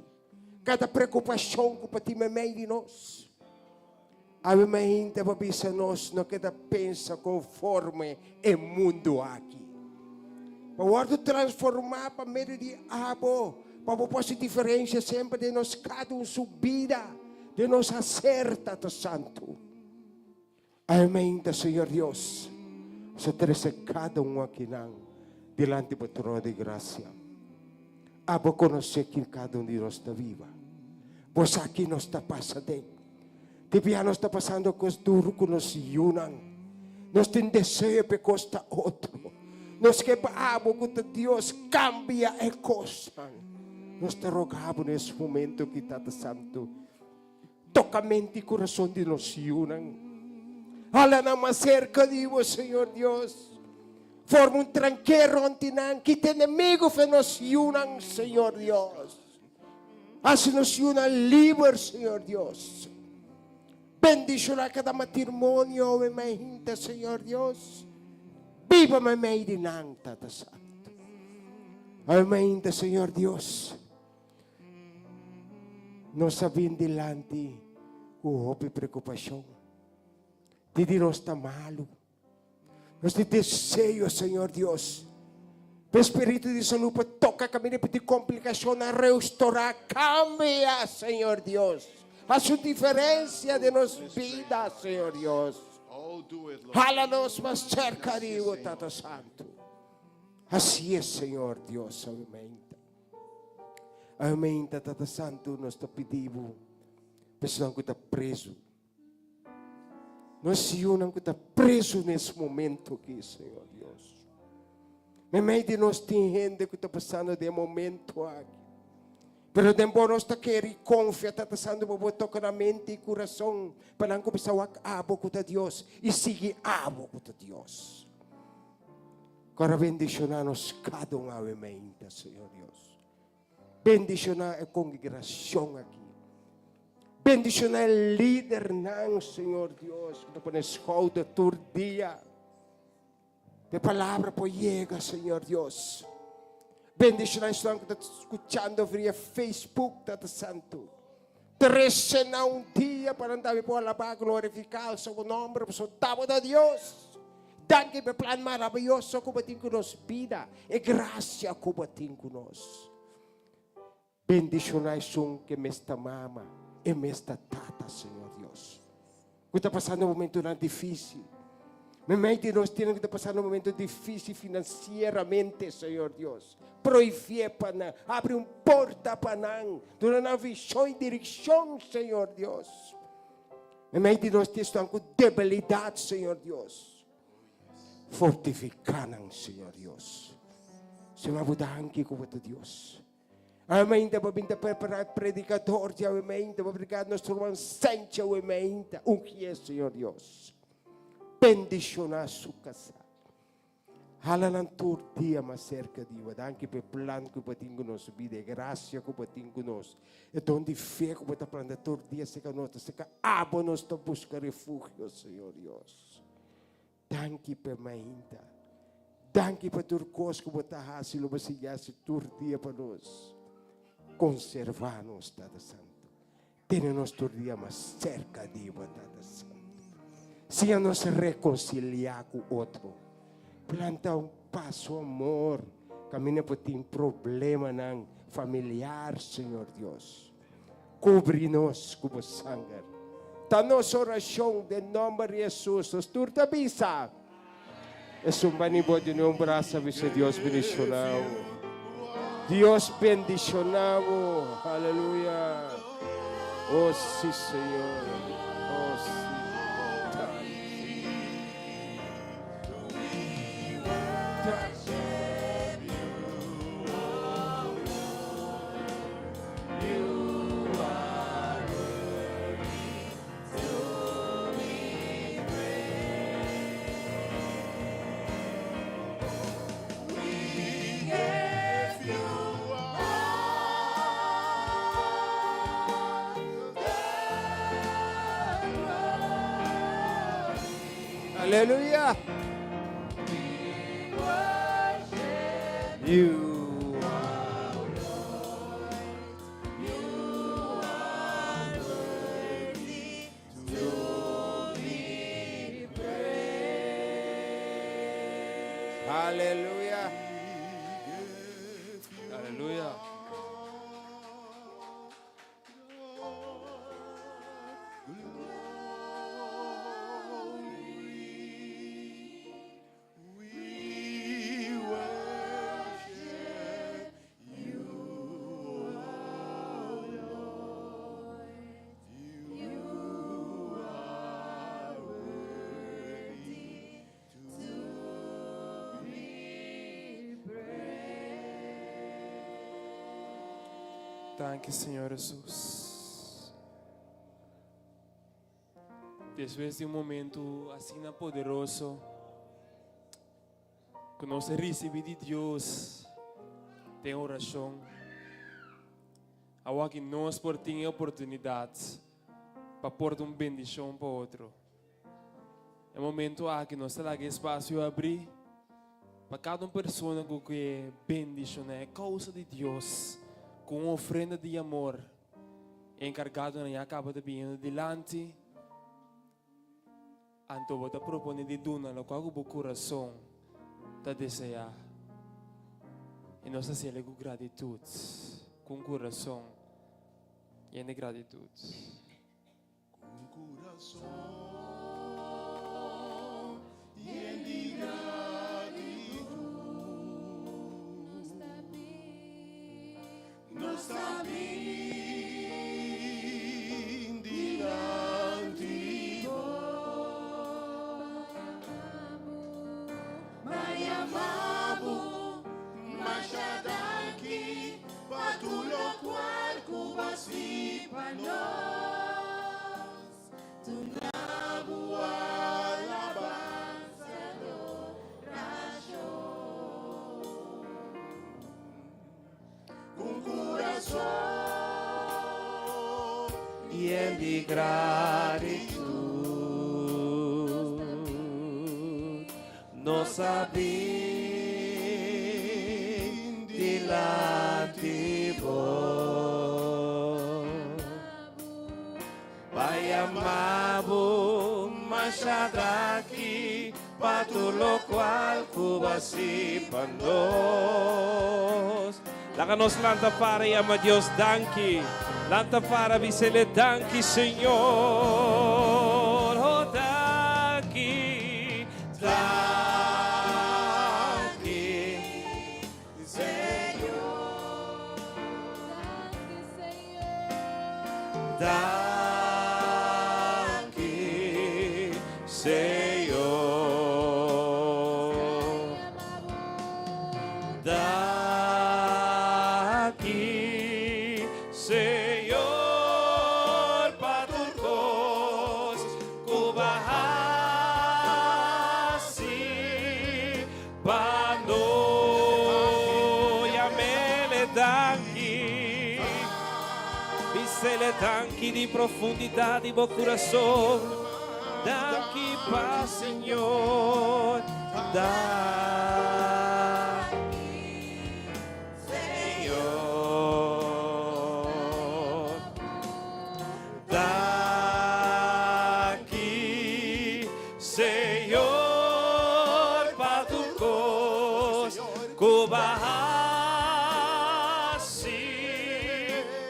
kada preokupashon ku pa tin meimei di nos. Awe mainta bo bisa nos no keda pensa konforme e mundu aki. Pa wòrdu transformá pa medio di abo, pa bo por hasi diferensia semper den nos kada un su bida. Den nos hacer, Tata Santu. Amén, ta Señor Dios. Nos a trece cada un akinan dilanti bo trono di gracia. Abo conoce kin cada un di nos ta biba. Bo sa kin nos ta pasa den. Tin bia nos ta pasando cos duro cu nos yunan. Nos tin deseo p'e cos ta otro. Nos ke pa abo cu ta Dios cambia e cosnan. Nos ta roga bo na es momento aki, Tata Santu, toca mente y curason di nos yunan. Hala nan mas cerca di bo, Señor Dios. Forma un tranke rond di nan. Kita enemigo fe nos yunan, Señor Dios. Haci nos yunan liber, Señor Dios. Bendiciona cada matrimonio awe mainta, Señor Dios. Biba meimei di nan, Tata Santo. Awe mainta, Señor Dios, nos a bin dilanti cu hopi preocupacion. Di di nos ta malu. Nos tin deseo, Señor Dios, pa e spiritu di salud por toca caminda pa tin complicacionnan reustora, cambia, Señor Dios. Haci un diferencia den nos bida, Señor Dios. Hala nos mas cerca di bo, Tata Santo. Haci es, Señor Dios, amén. Amén, Tata Santo, nos ta pidi bo, personan cu ta preso. Nos yunan ku ta preso nes momento aki, Señor Dios. Meimei di nos tin hende ku ta pasando den momento aki. Pero den bo nos ta kere i konfia, Tata Santu, pa bo toka nan mente i kurason pa nan kuminsá wak abo ku ta Dios i sigui abo ku ta Dios. Kora bendishoná nos kada un awe meinta, Señor Dios. Bendishoná e kongregrashon aki. Bendishoná e lidernan, Señor Dios, ku ta pone skouder tur dia. Pa e palabra por yega, Señor Dios. Bendishoná esnan ku ta skuchando via Facebook, Tata Santu. Trese nan un dia pa nan tambe por alabá, glorifiká alsa bo nòmber, pasobra ta bo ta Dios. Danki pa e plan maravioso ku bo tin ku nos bida, e grasia ku bo tin ku nos. Bendishoná esun ku e mes ta mama, e mes ta tata, Señor Dios, ku ta pasando momentunan difísil. Meimei di nos tin ku ta pasando momento difísil finansieramente, Señor Dios. Prohibié pa nan, abri un porta pa nan, duna nan vishon i direkshon, Señor Dios. Meimei di nos tin esnan ku debilidat, Señor Dios. Fortifiká nan, Señor Dios. Señor, bo danki ku bo ta Dios. Awe mainta bo bin ta prepará e predikador di awe mainta, bo prediká nos ruman Sanchi awe mainta. Ungié, Señor Dios. Bendishoná su kasá. Hala nan tur dia mas serka di bo. Danki pa e plan ku bo tin ku nos bida, e grasia ku bo tin ku nos, e don di fe ku bo ta planta tur dia serka nos. Ta serka abo nos ta buska refugio, Señor Dios. Danki pa e mainta. Danki pa tur kos ku bo ta hasi, lo bo sigui hasi tur dia pa nos. Konservá nos, Tata Santu. Tene nos tur dia mas serka di bo, Tata Santu. Siña nos rekonsiliá ku otro. Planta un pas su amor kaminda por tin problemanan familiar, Señor Dios. Kubri nos ku bo sanger. Ta nos orashon den nòmber di Hesus. Nos tur ta bisa. Esun bani bo di un brasa bisa Dios bendiciona bo. Dios bendiciona bo. Aleluya. Oh si Señor. Oh si. Aleluya. You are Aleluya. Aleluya. Danki Señor Jesus. Despues di un momento asina poderoso ku nos a risibí di Dios den orashon, awor aki nos por tin e oportunidat pa porta un bendishon pa otro. E momento aki nos ta laga e espasio abrí pa kada un persona ku ke bendishoná e kousa di Dios ku un ofrenda di amor. E enkargadonan ya kaba ta biniendo dilanti. Anto bo ta propone di duna lokual ku bo kurason ta deseá. I nos ta hasiel ku gratitut, ku un kurason yen di gratitut. Yen di gratitud nos a bin dilanti bo Pa yama bo masha danki pa tur lokual ku bo a hasi pa nos. Laga nos lanta para yama Dios danki. Lanta para bisele danki Señor. Oh danki, danki Señor. Danki Señor. Danki. danki. Bisele danki di profundidad di bo curason. Danki pa Señor. Danki Señor. Danki Señor pa tur kos ku bo a hasi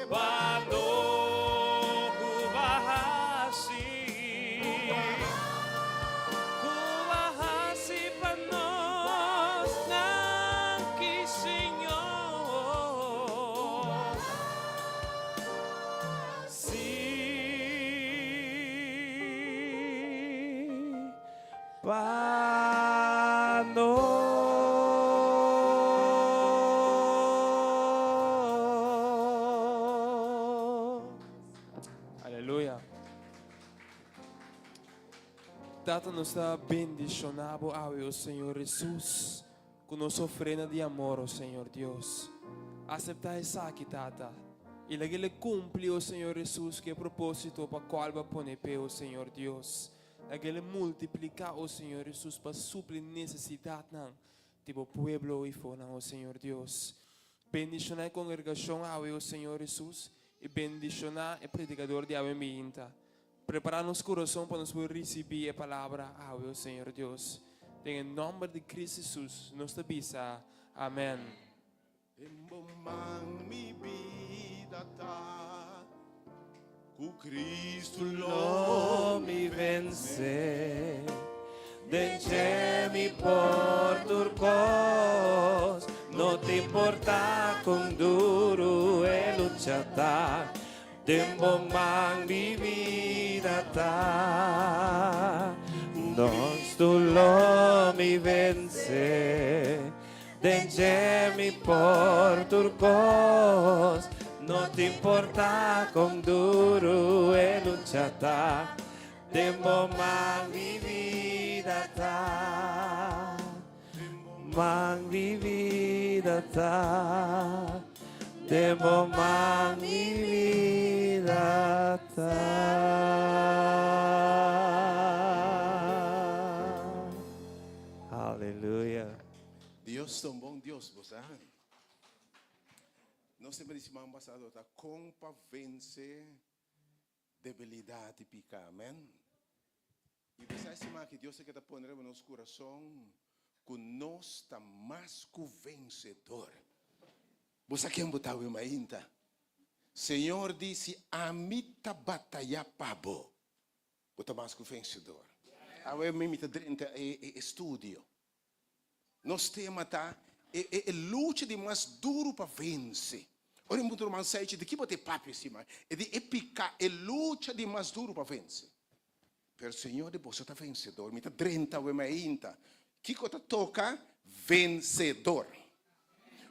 pa nos, ku bo a hasi, ku bo a hasi pa nos. Danki Señor. Sí, pa nos. Aleluya. Tata nos ta bendiciona bo awe, o Señor Jesus, cu nos ofrenda di amor, o Señor Dios. Acepta esaki, Tata, y lag'e cumpli, o Señor Jesus, cu e proposito pa cual bo a pone p'e, o Señor Dios. Lag'e multiplica, o Señor Jesus, pa supli necesidadnan di bo pueblo eifonan, o Señor Dios. Bendiciona e congregacion awe, o Señor Jesus, y bendiciona e predicador di awe mainta. Prepara nos curason pa nos por ricibi e palabra awe, o Señor Dios. Den e nomber di Cristo Jesus nos ta bisa, Amen. Den bo man mi bida ta, cu Cristo lo mi vence. Den dje mi por tur cos, no ta importa con duro e lucha ta. Den bo man mi bida ta. Nos tur lo mi vence. Den dje mi por tur cos. No ta importa con duro e lucha ta. Den bo man mi bida ta. Man mi bida ta. Den bo man mi bida ta. Aleluya. Dios ta un bon Dios, bo sa. Nos tema di siman pasado ta kon pa vense debilidat i pika. Amen. I bisa e siman aki Dios a keda pone riba nos kurason ku nos ta mas ku vensedor. Bo sa ken bo ta awe mainta? Señor di, si ami ta bataya pa bo, bo ta mas ku vensedor. Awe mi ta drenta e estudio. Nos tema ta e lucha di mas duru pa vense. Ora mi puntra ruman Seichi di ki bo ta e papia asina, e di e piká, e lucha di mas duru pa vense. Pero Señor di boso ta vensedor, mi ta drenta awe mainta. Kiko ta toka? Vensedor.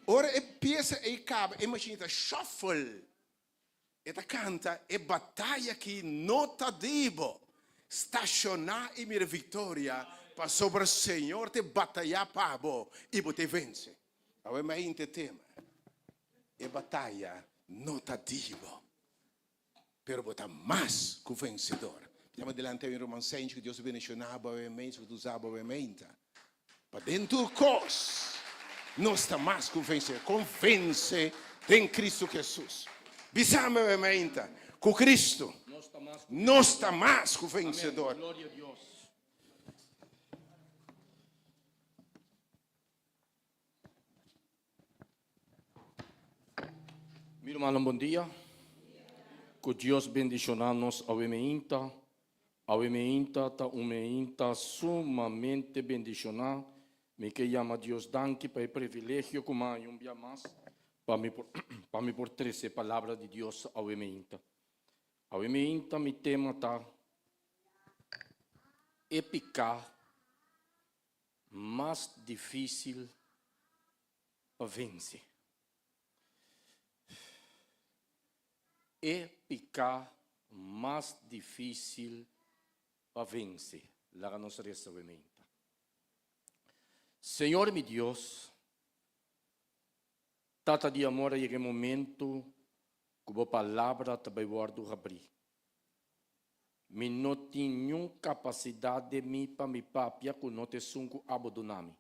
Ora e piesa ei kaba, e machine ta shuffle. E ta kanta, E bataya aki no ta di bo. Stashoná i mira viktoria, pasobra Señor ta batayá pa bo i bo ta vense. Awe mainta e tema, E bataya no ta di bo, pero bo ta mas ku vensedor. Mi ta dilanti awe ruman Senchi ku Dios a bendishoná bo awe mainta, ku ta usa bo awe mainta. Pa den tur kos nos ta mas ku vensedor. Kon vense den Kristu Hesus. Bisa mi awe mainta, ku Kristu nos ta mas ku vensedor. Mi rumannan bon dia. Ku Dios bendishoná nos awe meinta. Awe meinta ta un meinta sumamente bendishoná. Mi ke yama Dios danki pa e privilegio ku mi a haña un bia mas pa mi por pa mi por trese e palabra di Dios awe meinta. Awe meinta mi tema ta E piká mas difísil pa vense. E piká mas difísil pa vense. Laga nos resa awe meinta. Señor mi Dios, Tata di amor a yega e momento ku bo palabra ta bai wòrdu habrí. Mi no tin niun kapasidat den mi pa mi papia ku no ta esun ku abo duna mi.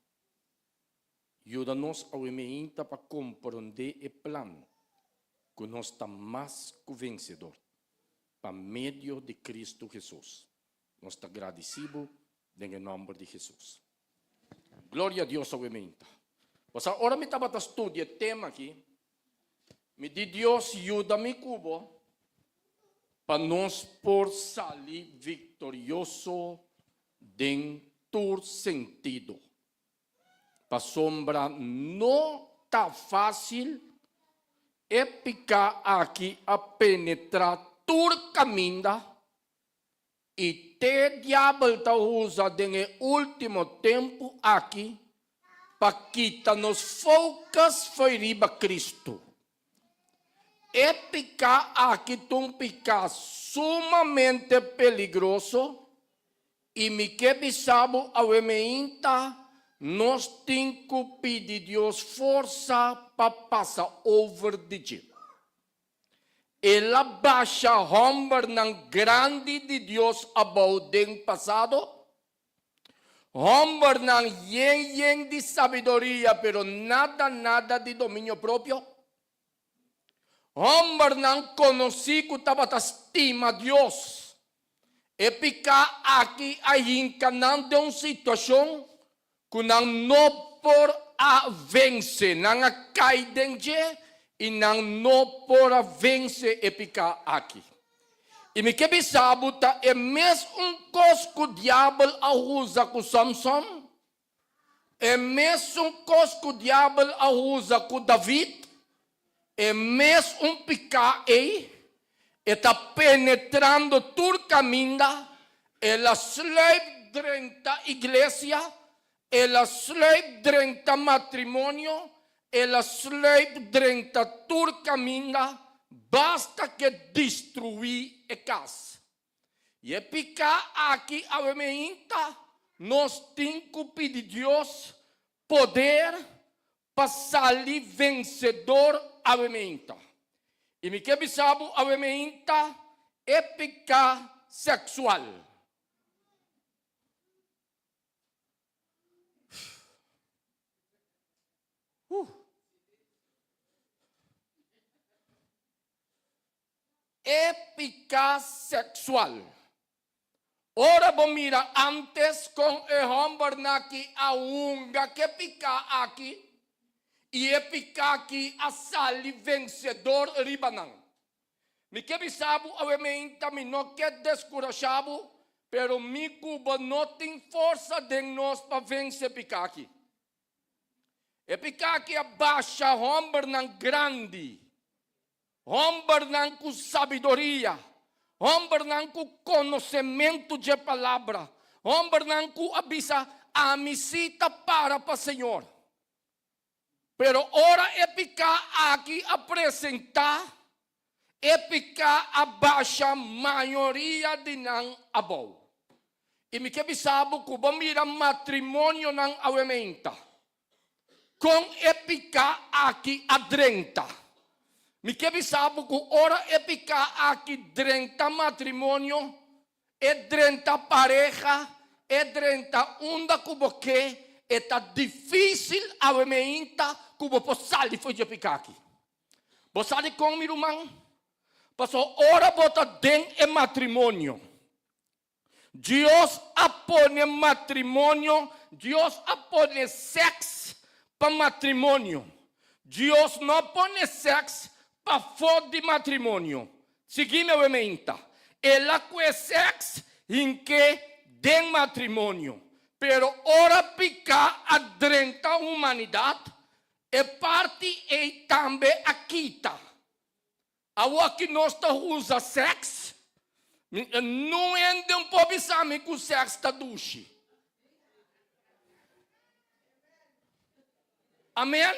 Yuda nos awe meinta pa komprondé e plan ku nos ta mas ku vensedor pa medio di Kristu Hesus. Nos ta gradisí bo den e nòmber di Hesus. Gloria a Dios awe meinta. Pasobra ora mi tabata studia e tema aki, mi di Dios yuda mi ku bo pa nos por sali viktorioso den tur sentido. Pasobra no ta fásil, e piká aki a penetrá tur kaminda i te diabel ta usa den e último tempu aki pa kita nos focus fo'i riba Cristo. E piká aki ta un piká sumamente peligroso i mi ke bisa bo awe meinta nos tin ku pidi Dios forsa pa pasa over di dje. El a basha hòmbernan grandi di Dios abou den pasado, hòmbernan yen yen di sabiduria pero nada nada di dominio propio, hòmbernan konosí ku tabata stima Dios. E piká aki a hinka nan den un situashon ku nan no por a vense, nan a kai den dje i nan no por a vense e piká aki. I mi ke bisa bo ta e mes un kos ku diabel a usa ku Samson, e mesun kos ku diabel a usa ku David, e mes un piká ei, e ta penetrando tur kaminda, el a sluip drenta iglesia, el a sluip drenta matrimonio, el a sluip drenta tur kaminda, basta ke destruí e kas. I e piká aki awe meinta nos tin ku pidi Dios poder pa sali vensedor awe meinta. I mi ke bisa bo awe meinta e piká seksual. E piká seksual. Ora bo mira ántes kon e hòmbernan aki a hunga ku e piká aki, i e piká aki a sali vensedor riba nan. Mi ke bisa bo awe meinta, mi no ke deskurashá bo, pero mi ku bo no tin forsa den nos pa vense e piká aki. E piká aki a basha hòmbernan grandi. Hòmbernan ku sabiduria, hòmbernan ku konosementu dje Palabra, hòmbernan ku a bisa, Ami sí ta para pa Señor. Pero ora e piká aki a presentá, e piká a basha mayoria di nan abou. I mi ke bisa bo ku bo mira matrimonionan awementa. Kon e piká aki a drenta? Mi ke bisa bo ku ora e piká aki drenta matrimonio, e drenta pareha, e drenta unda ku bo ke, e ta difísil awe meinta ku bo por sali for di e piká aki. Bo sa dikon, mi ruman? Pasobra ora bo ta den e matrimonio, Dios a pone matrimonio, Dios a pone sèks pa matrimonio. Dios no a pone sèks pafó di matrimonio. Sigui mi awe meinta. El a kue sèks hink'é den matrimonio. Pero ora piká a drenta humanidat, e parti ei tambe a kita. Awor ki nos ta usa sèks, nun hende un por bisa mi ku sèks ta dushi. Amen.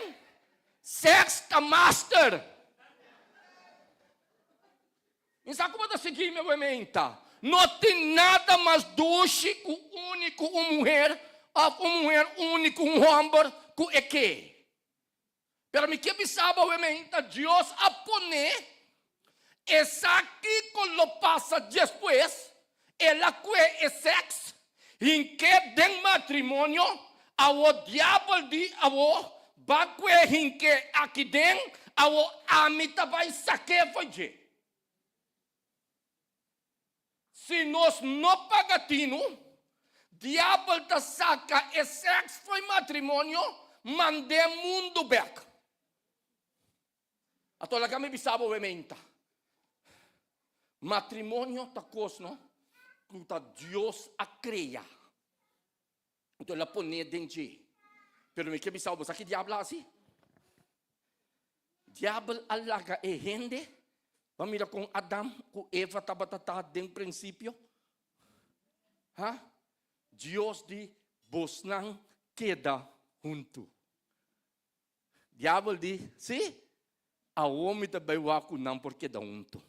Sèks ta master. Mi sa ku bo ta sigui mi awementa. No tin nada mas dushi ku uni ku un muher òf un muher uni ku un hòmber ku e ke. Pero mi ke bisa bo awe ta Dios a pone esaki ku lo pasa despues, el a kue e sèks hink'é den matrimonio, awo diabel di awo ba kue hink'é aki den, awo ami ta bai sak'é for dje. Si nos no paga tinu, diabel ta saka e sèks fo'i matrimonio mand'é mundu bèk. Ato laga mi bisa bo wementa. Matrimonio ta kos no ku ta Dios a krea. Anto el a pon'é den dje. Pero mi ke bisa bo, sa ki diabel a hasi? Diabel a laga e hende, bo a mira kon Adam ku Eva tabata ta den prinsipio? Ha? Dios di, Bosnan keda huntu. Diabel di, Sí, awor mi ta bai wak ku nan por keda huntu.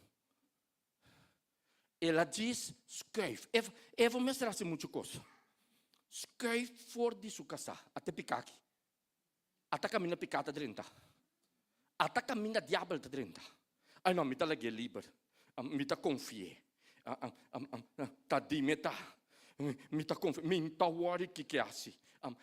El a djis skuif. Eva, Eva mester hasi muchu kos. Skuif for di su kasá. A te piká aki. A ta kaminda piká ta drenta. A ta kaminda diabel ta drenta. Ai no, mi ta lag'é liber. Mi ta konfi'é. Ta di mi ta. Mi ta konfi'é. Mi ta wòri kiko e hasi.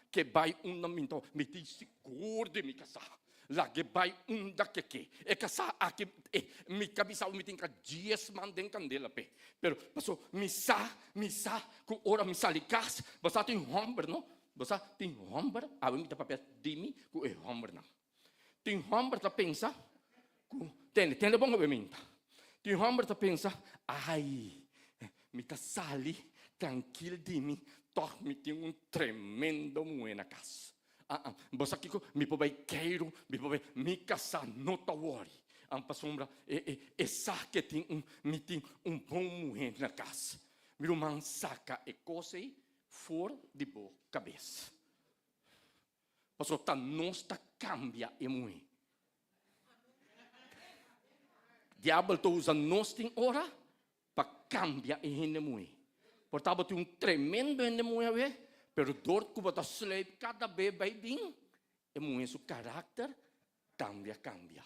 Ke bai unda mi ta wòri. Mi tin sigur di mi kasá. Lag'é bai unda ke ke. E kasá aki, e, mi ka bisa bo mi tin ka dies man den kandela p'e. Pero, paso, mi sa, mi sa ku ora mi sali kas, bo sa tin hòmber, no? Bo sa tin hòmber, awe mi ta papia di mi ku e hòmbernan. Tin hòmber ta pensa ku, tende, tende bon awe minta. Tin hòmber ta pensa, ai, mi ta sali trankil di mi, tòg mi tin un tremendo muhé na kas. Ah, ah, bo sa kiko? Mi por bai keiru, mi por bai, mi kasá no ta wòri. Ah, pasobra e, e, e sa ke tin un, mi tin un bon muhé na kas. Mi ruman, saka e kos ei for di bo kabes. Pasobra ta nos ta kambia e muhé. Diabel ta usa nos tin ora pa kambia e hende muhé. Por tabatin un tremendo hende muhé awe, pero dor ku bo ta sluip kada be bai bin, e muhé su karakter tambe a kambia.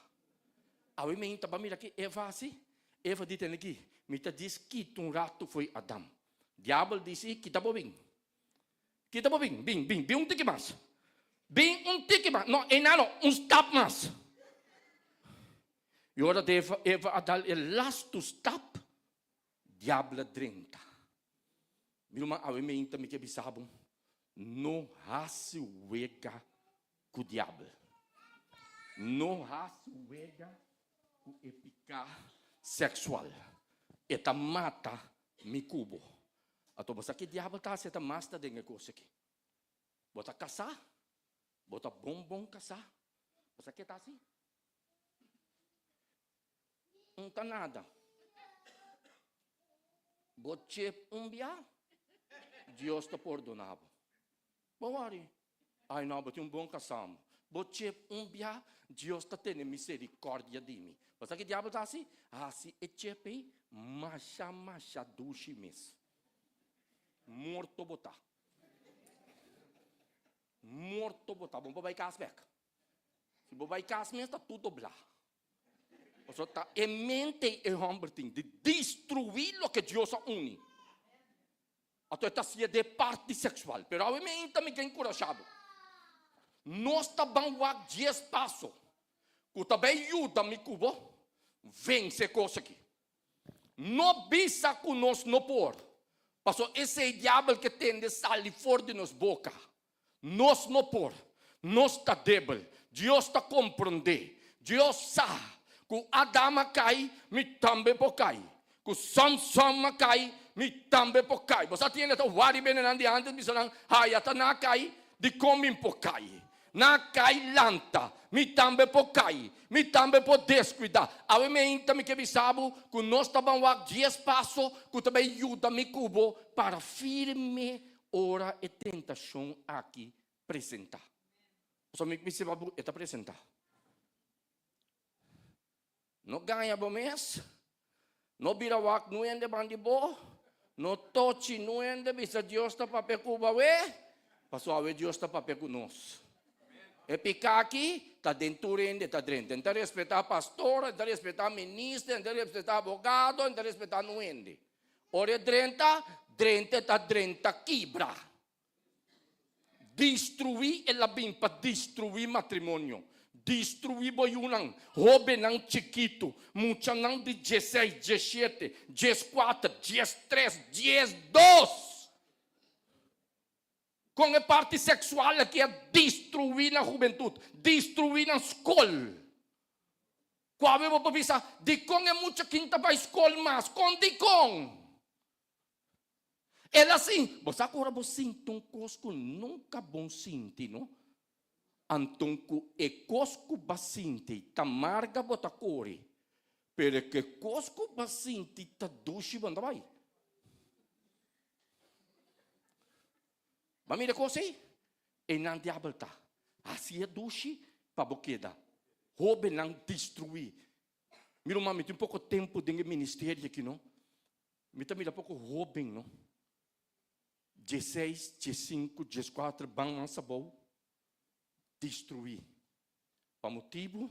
Awe mi ta mira ki Eva hasi. Eva di tene ki, mi ta djis kita un ratu fo'i Adam. Diabel disi, kita bo bin. Kita bo bin, bin, bin, bin un tiki mas. Bin un tiki mas. No, einan no, un stap mas. I ora Eva, Eva a dal e lastu stap, diabel a drenta. Mi ruman, awe meinta mi ke bisa bo, no hasi wega ku diabel. No hasi wega ku e piká seksual. E ta mata mi ku bo. Anto bo sa ke diabel ta hasi? E ta masta den e kos aki. Bo ta kasá, bo ta bon bon kasá. Bo sa ke ta hasi? Un ta nada. Bo chep un bia, Dios ta pordona bo. Bo wori. Ai no, bo tin un bon kasam. Bo chep un bia, Dios ta tene misericordia di mi. Bo sa ki diabel ta hasi? Hasi e chep ei masha masha dushi mes. Morto bo ta. Morto bo ta. Bo no por bai kas bek. Si bo bai kas mes ta tur doblá. Pasobra ta e mente e hòmber tin di destruí loke Dios a uni. Anto e ta hasié den parti seksual. Pero awe mi ta mi ke enkurashá bo. Nos ta ban wak dies paso ku ta bai yuda mi ku bo vense e kos aki. No bisa ku nos no por, pasobra esei diabel ke tende sali for di nos boka. Nos no por. Nos ta debel. Dios ta komprondé. Dios sa ku Adam a kai, mi tambe por kai. Ku Samson a kai, mi tambe por kai. Bo sa tin hende ta wari bende nan di antes bisa nan, Haya ta nan a kai, dikon mi por kai? Nan a kai lanta, mi tambe por kai. Mi tambe por deskuidá. Awe meinta mi ke bisa bo ku nos ta ban wak dies paso ku ta bai yuda mi ku bo para firme Ora e tentashon aki presentá. Pasobra mi bisa bo, e ta presentá. No gaña bo mes, no bira wak nu hende bandi bo, no tochi nu hende bisa Dios ta papia ku bo awe, pasobra awe Dios ta papia ku nos. E piká aki ta den tur hende ta drenta. N ta respetá pastor, N ta respetá minister, N ta respetá abogado, N ta respetá nun hende. Ora e drenta, drenta e ta drenta kibra. Destruí el a bin pa destruí matrimonio, destruí bo yunan, hóbennan chikitu, muchanan di dieseis, diesshete, dieskuater, diestres, diesdos. Kon e parti seksual aki a destruí nan hubentut, destruí nan skol. Kua bo por bisa, dikon e mucha kin ta bai skol mas? Kon dikon? El a sin, bo sa ku ora bo sinti un kos ku nunka bon sinti, no? Anton ku e kos ku bo a sinti ta marga bo ta kore, pero ku e kos ku bo a sinti ta dushi bo no ta bai. Bo a mira e kos ei? Einan diabel ta hasi e dushi pa bo keda. Hóbennan destruí. Mi ruman, mi tin poko tempu den e ministerio aki, no? Mi ta mira poko hóben, no? Dieseis, diesinku, dieskuater, ban mas abou, destruí pa motibu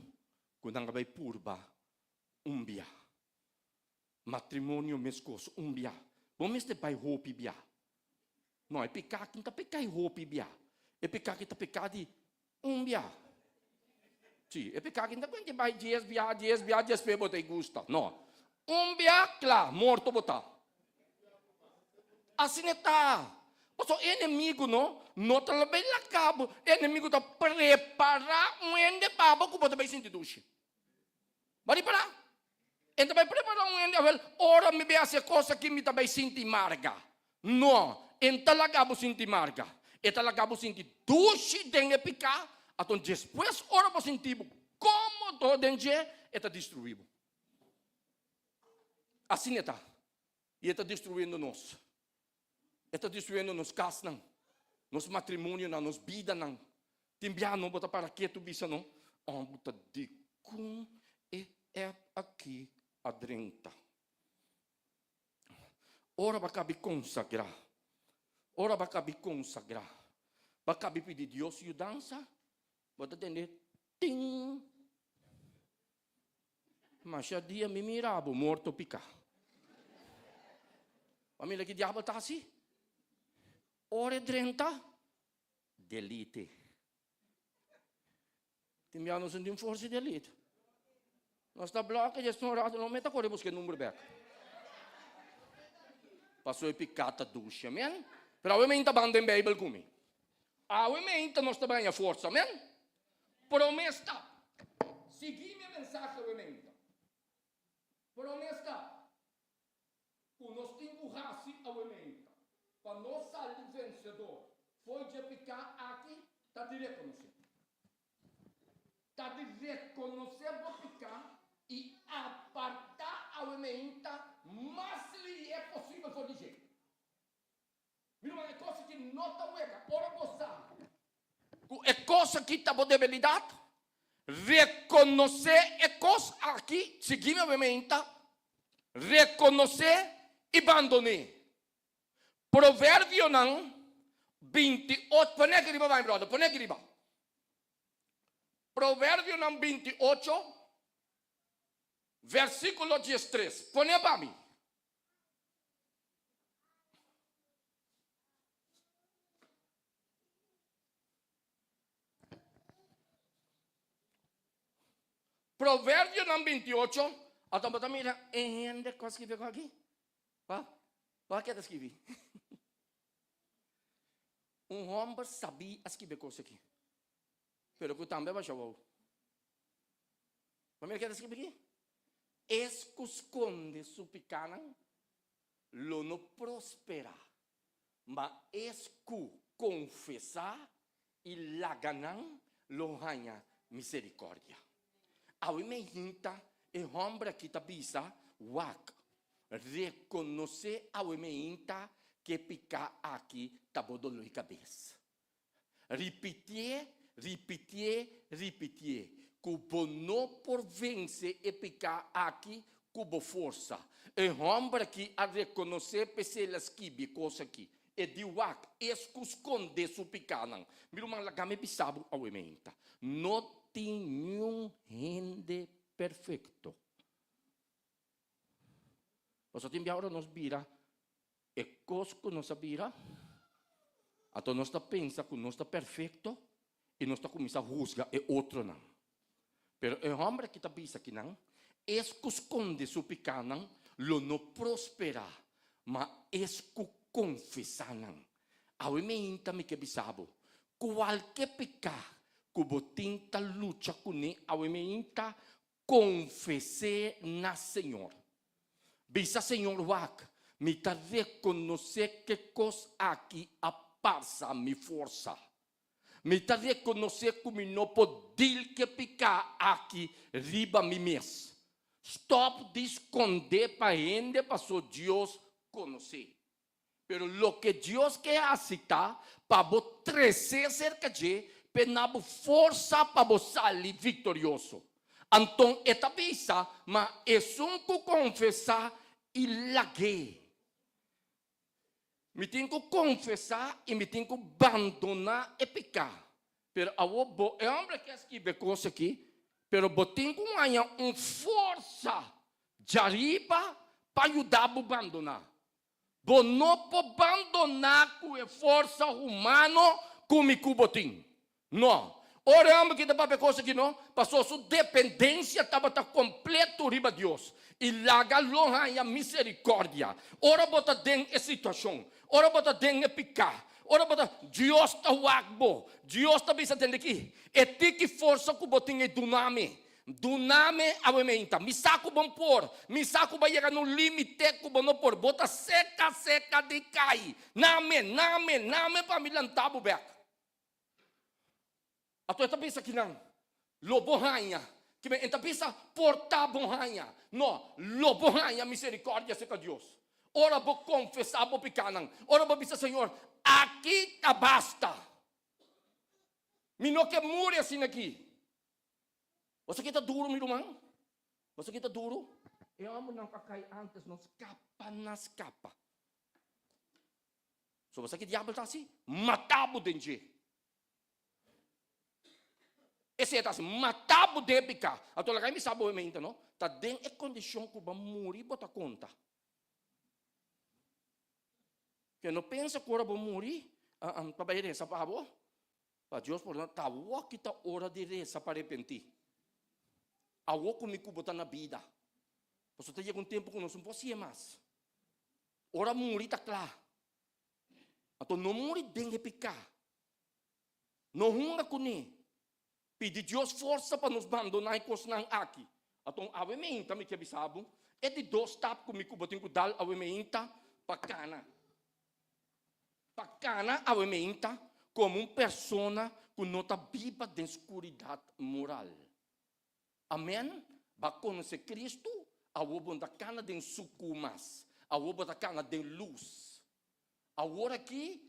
ku nan a bai purba un bia. Matrimonio meskos, un bia. Bo mester bai hopi bia. No, e piká aki no ta piká di hopi bia. E piká aki ta piká di un bia. Sí, e piká aki no ta kuenta bai dies bia, dies bia, despues bo ta e gusta. No. Un bia, kla, morto bo ta. Asina e ta. Pasobra e enemigu no, no ta lo bai laga bo. E enemigu ta prepará un hende pa bo ku bo ta bai sinti dushi. Bo ripará? E ta bai prepará un hende, awel, ora mi bai hasi e kos aki mi ta bai sinti marga. No, e no ta laga bo sinti marga. E ta laga bo sinti dushi den e piká, anto despues ora bo sinti bo kómodo den dje, e ta destruí bo. Asina e ta. I e ta destruyendo nos. E ta destruyendo nos kasnan, nos matrimonionan, nos bidanan. Tin biaha no bo ta para ketu bisa no, oh bo ta dikon e app aki a drenta. Ora bo a kabi konsagrá, ora bo a kabi konsagrá, bo a kabi pidi Dios yudansa, bo ta tende ting. Masha dia mi mira bo morto piká. Bo a mira ki diabel ta hasi? Ora e drenta, delete. Tin bia nos no tin forsa di delete. Nos ta bloke djes un rato, no meta kore buska e number bek. Paso e piká ta dushi, amen? Pero awe meinta ban den Bijbel ku mi. Awe meinta nos ta baña forsa, amen? Prome stap, Sigui mi mensahe awe meinta. Prome stap ku nos tin ku hasi awe meinta pa nos sali vensedor fo'i dje piká aki ta di rekonosé. Ta di rekonosé bo piká i apartá awe meinta mas lihé posibel for di dje. Mi ruman, e kos aki no ta wega. Ora bo sa ku e kos aki ta bo debilidat, rekonosé e kos aki, sigui mi obviamente, rekonosé i bandon'é. Proverbionan 28, pone aki riba my brother, pone aki riba. Proverbionan 28, versíkulo 13, pone pa mi. Proverbionan 28, anto bo ta mira e hende ku a skibi ku aki. Pa, pa ke ta skibi? Un homber sabí a skibi kos aki. Pero ku tambe a basha wou. Bo mira ke ta skibi aki? Es ku skonde su pikánan lo no prosperá, ma es ku konfesá i laga nan lo haña miserikòrdia. Awe meinta e hòmber akí ta bisa, Wak, rekonosé awe meinta ku e piká akí ta bo doló di kabes. Ripitié, ripitié, ripitié, ku bo no por vense e piká aki ku bo forsa. E hòmber aki a rekonosé p'esei el a skibi e kos aki. E di wak es ku skonde su pikanan. Mi ruman laga mi bisa bo awe meinta, no tin niun hende perfekto. Pasobra tin bia ora nos bira e kos ku nos a bira, anto nos ta pensa ku nos ta perfekto i nos ta kuminsá husga e otronan. Pero e hòmber aki ta bisa kinan, Es ku skonde su pikánan lo no prosperá, ma es ku konfesá nan. Awe meinta mi ke bisa bo, kualke piká ku bo tin ta lucha kuné awe meinta, konfes'é na Señor. Bisa Señor, Wak, mi ta rekonosé ke kos aki a pasa mi forsa. Mi ta rekonosé ku mi no por dil ke piká aki riba mi mes. Stòp di skondé pa hende paso Dios konosé. Pero loke Dios ke hasi ta pa bo tresé serka dje p'e na bo forsa pa bo sali viktorioso. Anton e ta bisa, Ma esun ku konfesá i lag'é. Mi tin ku konfesá i mi tin ku bandoná e piká. Pero awor bo, e hòmber ke a skibi e kos aki, pero bo tin ku haña un forsa djariba pa yuda bo bandoná. Bo no por bandoná ku e forsa humano ku mi ku bo tin. No. Ora e hòmber ki ta papia kos aki no, pasobra su dependensia tabata kompleto riba Dios i laga lo haña miserikòrdia. Ora bo ta den e situashon, ora bo ta den e piká, ora bo ta, Dios ta wak bo. Dios ta bisa tende ki, E tiki forsa ku bo tin ei duna mi. Duna mi awe meinta. Mi sa ku bo por. Mi sa ku bo a yega na un límite ku bo no por. Bo ta seka seka di kai. Na mi, na mi, na mi pa mi lanta bo bèk. Ato e ta bisa kinan, Lo bo haña. Kimen e ta bisa, Por ta bo haña. No, lo bo haña miserikòrdia serka Dios. Ora bo konfesá bo pikánan, ora bo bisa, Señor, aki ta basta. Mi no ke muri asina aki. Bo sa ki ta duru, mi ruman? Bo sa ki ta duru? E hòmbernan ku a kai ántes no skapa na skapa. So bo sa ki diabel ta hasi? Mata bo den dje. Esei ta hasi, mata bo den e piká. Anto laga mi sa bo e meinta no, ta den e kondishon ku bo a muri bo ta konta. Ke no pensa ku ora bo muri, ta bai resa pa bo, pa Dios pordona. Ta awor ki ta ora di resa pa arepentí. Awor ku mi ku bo ta na bida. Pasobra ta yega un tempu ku nos no por hasié mas. Ora muri ta kla. Anto no muri den e piká. No hunga kuné. Pidi Dios forsa pa nos bandoná e kosnan aki. Anto awe meinta mi ke bisa bo, e di dos stap ku mi ku bo tin ku dal awe meinta pa kana. Pa kana awe meinta komo un persona ku no ta biba den skuridat moral. Amen, bo a konosé Kristu, awor bo no ta kana den sukú mas, awor bo ta kana den lus. Awor aki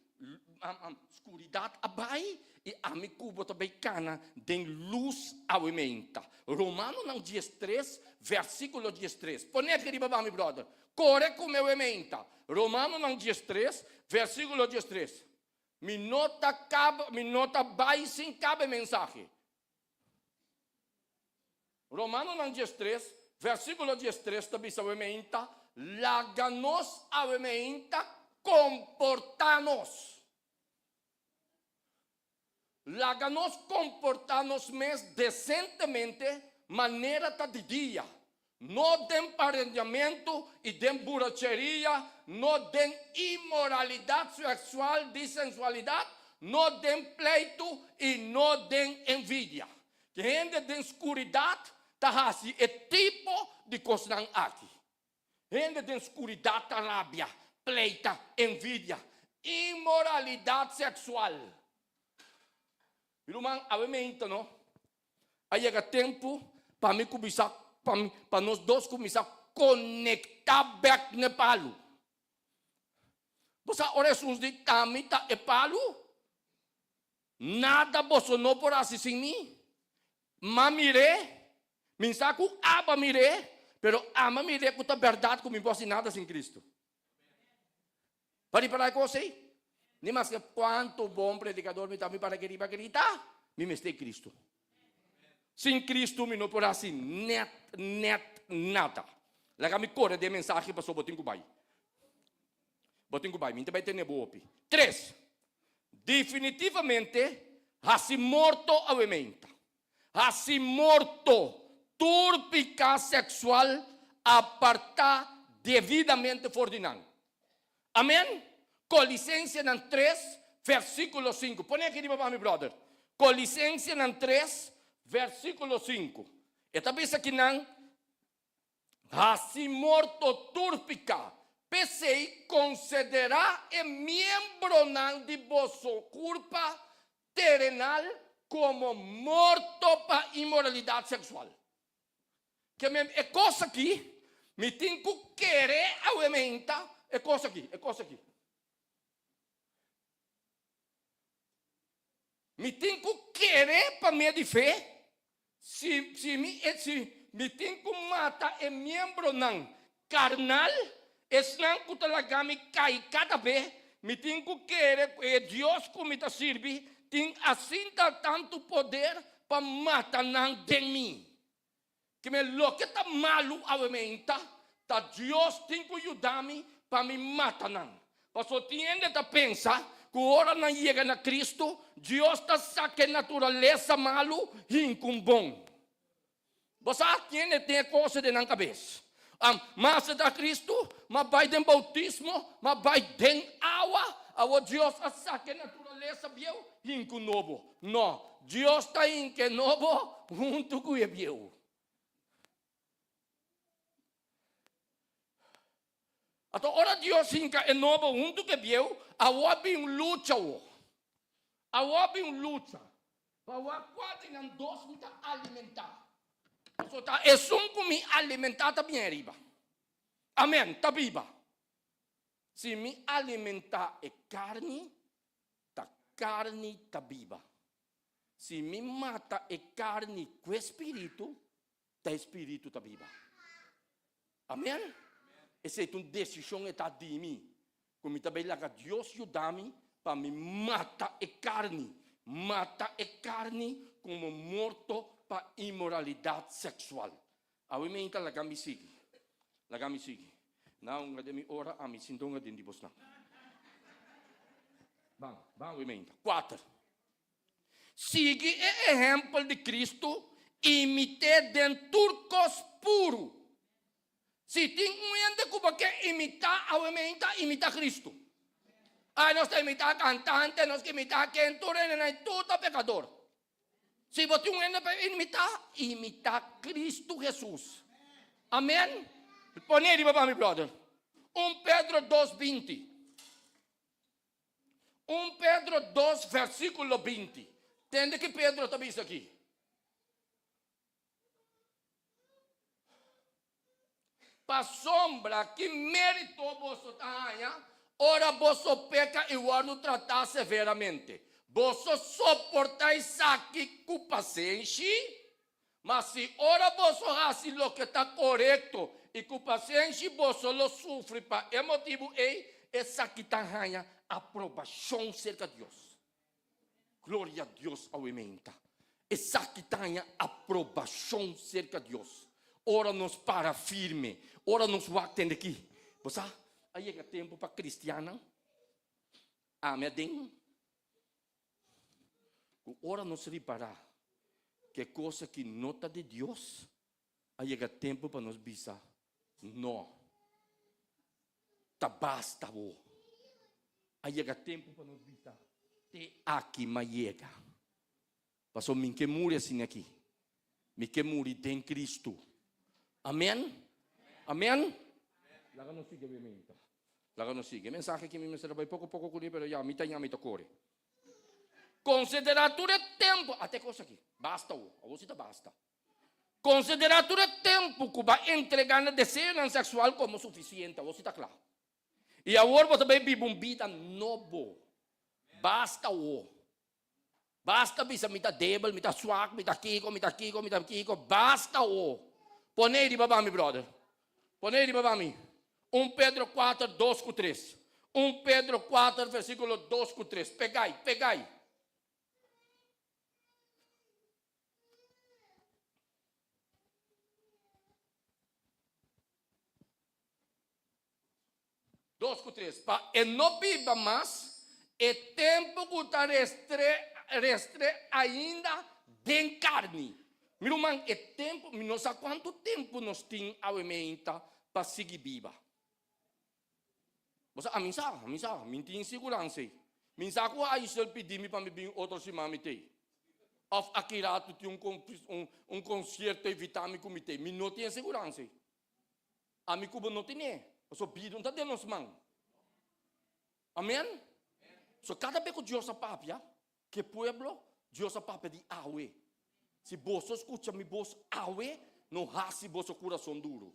skuridat a bai i ami ku bo ta bai kana den lus awe meinta. Romanonan diestres, versíkulo diestres. Pone aki riba bami, bròder. Kore ku mi awe meinta. Romanonan diestres, versíkulo diestres. Mi no ta kaba, mi no ta bai sin kaba e mensahe. Romanonan diestres, versíkulo diestres ta bisa awe meinta, Laga nos awe meinta komportá nos. Laga nos komportá nos mes desentemente manera ta di dia, no den parendiamentu i den buracheria, no den inmoralidat seksual di sensualidat, no den pleitu i no den envidia. Ki hende den skuridat ta hasi e tipo di kosnan aki. Hende den skuridat ta rabia, pleita, envidia, inmoralidat seksual. Mi ruman, awe meinta no, a yega tempu pa mi kuminsá, pa mi, pa nos dos kuminsá konektá bèk n'e palu. Bo sa ora Hesus di, Ami ta e palu? Nada boso no por hasi sin mi. M'a mir'é, mi sa ku aba mir'é, pero ama mir'é ku ta bèrdat ku mi por hasi nada sin Kristu. Bo a ripará e kos ei? Ni maske kuantu bon predikador mi ta, mi para keriba grita, mi mester Kristu. Sin Kristu mi no por hasi nèt nèt nada. Laga mi kore den mensahe pasobra bo tin ku bai. Bo tin ku bai, mi no ta bai tene bo hopi. Tres, definitivamente hasi morto awe meinta. Hasi morto tur piká seksual apartá debidamente for di nan. Amen? Kolisensianan tres, versíkulo sinku. Pone aki riba pa mi, bròder. Kolisensianan tres, versíkulo sinku. E ta bisa kinan, Hasi morto tur piká. P'esei, konsiderá e miembronan di boso kurpa terenal komo morto pa inmoralidat seksual. Ke men e kos akí, mi tin ku kere awe meinta e kos akí, e kos akí. Mi tin ku kere pa medio di fe, si, si mi, si mi tin ku mata e miembronan karnal, esnan ku ta laga mi kai kada be, mi tin ku kere ku e Dios ku mi ta sirbi tin asinta tantu poder pa mata nan den mi. Keme loke ta malu awe meinta, ta Dios tin ku yuda mi pa mi mata nan. Pasobra tin hende ta pensa ku ora nan yega na Kristu, Dios ta saka e naturalesa malu hinku un bon. Bo sa, tin hende tin e kos den nan kabes. M'a aseptá Kristu, m'a bai den boutismo, m'a bai den awa, awor Dios a saka e naturalesa bieu hinku nobo. No, Dios ta hinka e nobo huntu ku e bieu. Anto ora Dios hinka e nobo huntu ku e bieu, awor a bin un lucha awor. Awor a bin un lucha. Pa wak kua di nan dos mi ta alimentá. Pasobra ta esun ku mi alimentá ta bien riba. Amen, ta biba. Si mi alimentá e karni, ta karni ta biba. Si mi mata e karni ku e spiritu, ta e spiritu ta biba. Amen? Esei ta un desishon e ta di mi, ku mi ta bai laga Dios yuda mi pa mi mata e karni, mata e karni komo morto pa inmoralidat seksual. Awe mi ta laga mi sigui, laga mi sigui. Na un den mi ora ami sinta un den di bosnan. Ban, ban awe mi ta. Kuater. Sigui e ehèmpel di Kristu, imit'é den tur kos puru. Si tin un hende ku bo ke imitá awe meinta, imitá Kristu. Ai, nos ta imitá kantante, nos ta imitá ken, tur hendenan, tur ta pekador. Si bo tin un hende pa imitá, imitá Kristu Hesus. Amen. Pone riba pa mi, brother. Un Pedro dos 20. Un Pedro dos versíkulo 20. Tende ki Pedro ta bisa aki. Pasobra ki mérito boso ta haña ora boso peka i wòrdu tratá severamente? Boso soportá esaki ku pasenshi? Ma si ora boso hasi loke ta korekto i ku pasenshi boso lo sufri pa e motibu ei, esaki ta haña aprobashon serka Dios. Gloria Dios awementa. Esaki ta haña aprobashon serka Dios. Ora nos para firme, ora nos wak tende aki. Bo sa, a yega tempu pa kristiannan ami aden ku ora nos ripará ku e kos aki no ta di Dios, a yega tempu pa nos bisa, No. Ta basta bo. A yega tempu pa nos bisa, Te aki m'a yega. Pasobra mi ke muri asina aki. Mi ke muri den Cristo. Amen? Amen? Laga nos sigui awe. Laga nos sigui. E mensahe aki mi mester a bai poko poko kuné, pero ya, mi ta ña mi ta kore. Konsiderá tur e tempu, ata e kos aki, basta awo, awo si ta basta. Konsiderá tur e tempu ku bo a entregá na deseonan seksual komo sufisiente, awor si ta kla. I awor bo ta bai biba un bida nobo. Basta awor. Basta bisa mi ta debel, mi ta swak, mi ta kiko, mi ta kiko, mi ta kiko. Basta awor. Pone riba ba mi, brother. Pone riba ba mi. Un Pedro kuater, dos ku tres. Un Pedro 4 versíkulo 2 ku 3. Pegai, pegai. Dos ku tres. Pa e no biba mas e tempu ku ta restre restre ainda den karni. Mi ruman, e tempu, mi no sa kuantu tempu nos tin awe meinta pa sigui biba. Bo sa, ami sa, ami sa, mi tin siguransa ei. Mi sa ku Aisel pidi mi pa mi bin otro siman mi t'ei. Òf aki ratu tin un un un konsierto invitá mi ku mi t'ei. Mi no tin e siguransa ei. Ami ku bo no tene, pasobra bida no ta den nos man. Amen? So kada be ku Dios a papia ku e pueblo, Dios a papia di awe. Si boso skucha mi bos awe, no hasi boso kurason duru.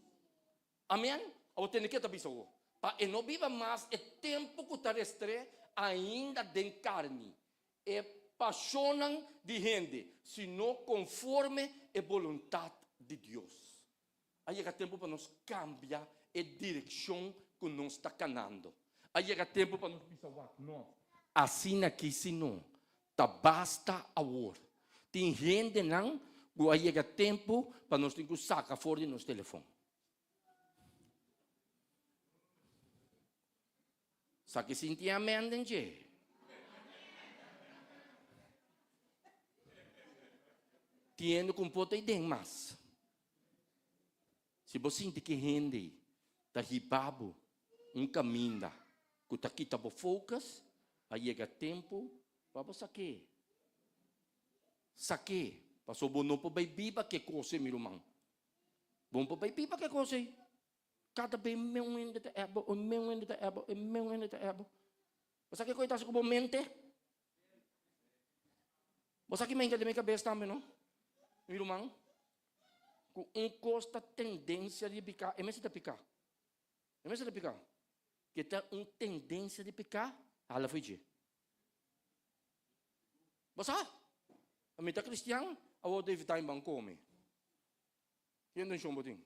Amen? Awor tende ke ta bisa awor. Pa e no biba mas e tempu ku ta restré ainda den karni, e pashonnan di hende, sino konforme e boluntat di Dios. A yega tempu pa nos kambia e direkshon ku nos ta kanando. A yega tempu pa nos bisa wak, no, asina aki si no, ta basta awor. Tin hendenan ku a yega tempu pa nos tin ku saka for di nos telefon. Sa ki sinti amen den dje. Tiende ku un por ta den mas. Si bo sinti ki hende ta hiba bo un kaminda ku ta kita bo focus, a yega tempu pa bo sak'é. Sak'é, pasobra bo no por bai biba ku e kos ei, mi ruman. Bo no por bai biba ku e kos ei. Kada be meun hende ta ebo, e meun hende ta ebo, e meun hende ta ebo. Bo sa kiko e ta hasi ku bo mente? Bo sa ki menka den mi kabes tambe no, mi ruman? Ku un kos ta tendensia di pika, e mester ta pika. E mester ta pika. Ke ta un tendensia di pika, hala fo'i dje. Bo sa? Mi ta kristian, awor David ta ban kome. Ki intenshon bo tin?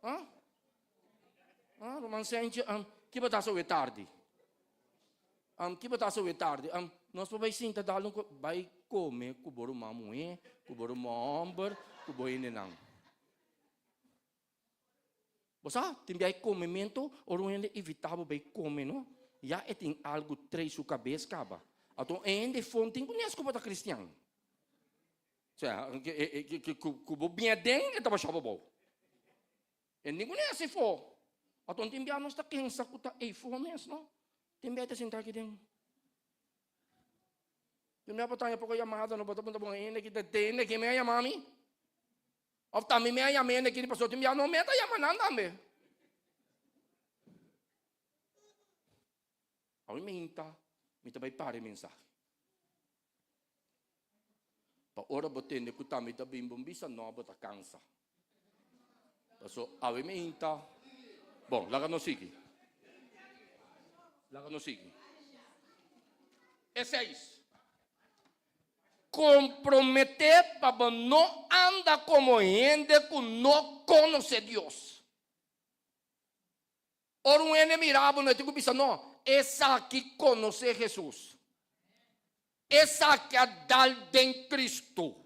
Ha? Ha, ruman Sentje, um, ki bo ta hasi awe tardi? Um, ki bo ta hasi awe tardi? Um, nos por bai sinta dal un bai kome ku bo ruman muhé, ku bo ruman hòmber, ku bo hendenan. Bo sa, tin bia e komementu, ora un hende invitá bo bai kome, no? Ya e tin algu trei su kabes kaba. Anto e hende fon tin ku nes ku bo ta kristian. Sea, ku bo biña den, e ta basha bo bou. E ningun e hasi fo. Anto tin bia nos ta kensa ku ta ei fo mes, no? Tin bia e ta sinta aki den. Tin bia bo ta haña poko yamada, no? Bo ta puntra bo hende ki ta tende ki me a yama mi. Of tambe mi a yama hende aki, pasobra tin bia no me ta yama nan tambe. Awe mi hinta, mi ta bai para e mensahe. Pa ora bo tende ku tambe ta bin, bo bisa no, bo ta kansa. Paso awe mi hinta, bon, laga nos sigui. Laga nos sigui. E seis. Komprometé pa bo no anda komo hende ku no konosé Dios. Ora un hende mira bo no e tin ku bisa no, esaki konosé Hesus. Esaki a dal den Kristu.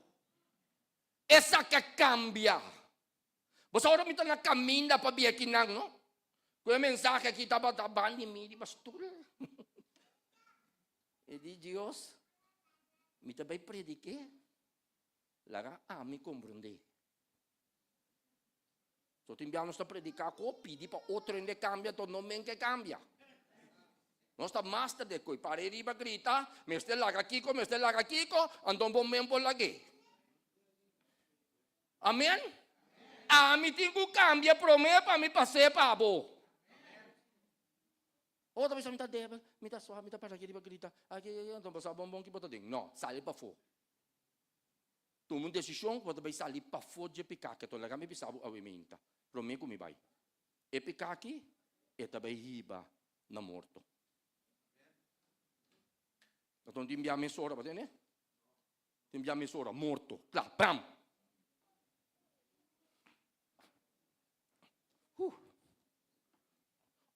Esaki a kambia. Bo sa ora mi ta na kaminda pa bia kinan no, ku e mensahe aki tabata bandi mi riba stul. E di Dios, mi ta bai predik'é, laga ami komprondé. So tin bia nos ta prediká ku pidi pa otro hende kambia, anto no men ke kambia. Nos ta master de koi para riba grita, mester laga kiko, mester laga kiko, anto bo men por lag'é. Amen? Ami tin ku kambia promé pa mi pas'é pa bo. Otro bisa mi ta debel, mi ta suave, mi ta para aki riba grita, aki, anto bo sa bon bon ki bo ta den. No, sali pafó. Tuma un desishon ku bo ta bai sali pafó dje piká aki. Anto laga mi bisa bo awe meinta, promé ku mi bai. E piká aki, e ta bai hiba na morto. Anto no tin bia mesora, bo tende? Tin bia mesora, morto, kla, bam! Huh.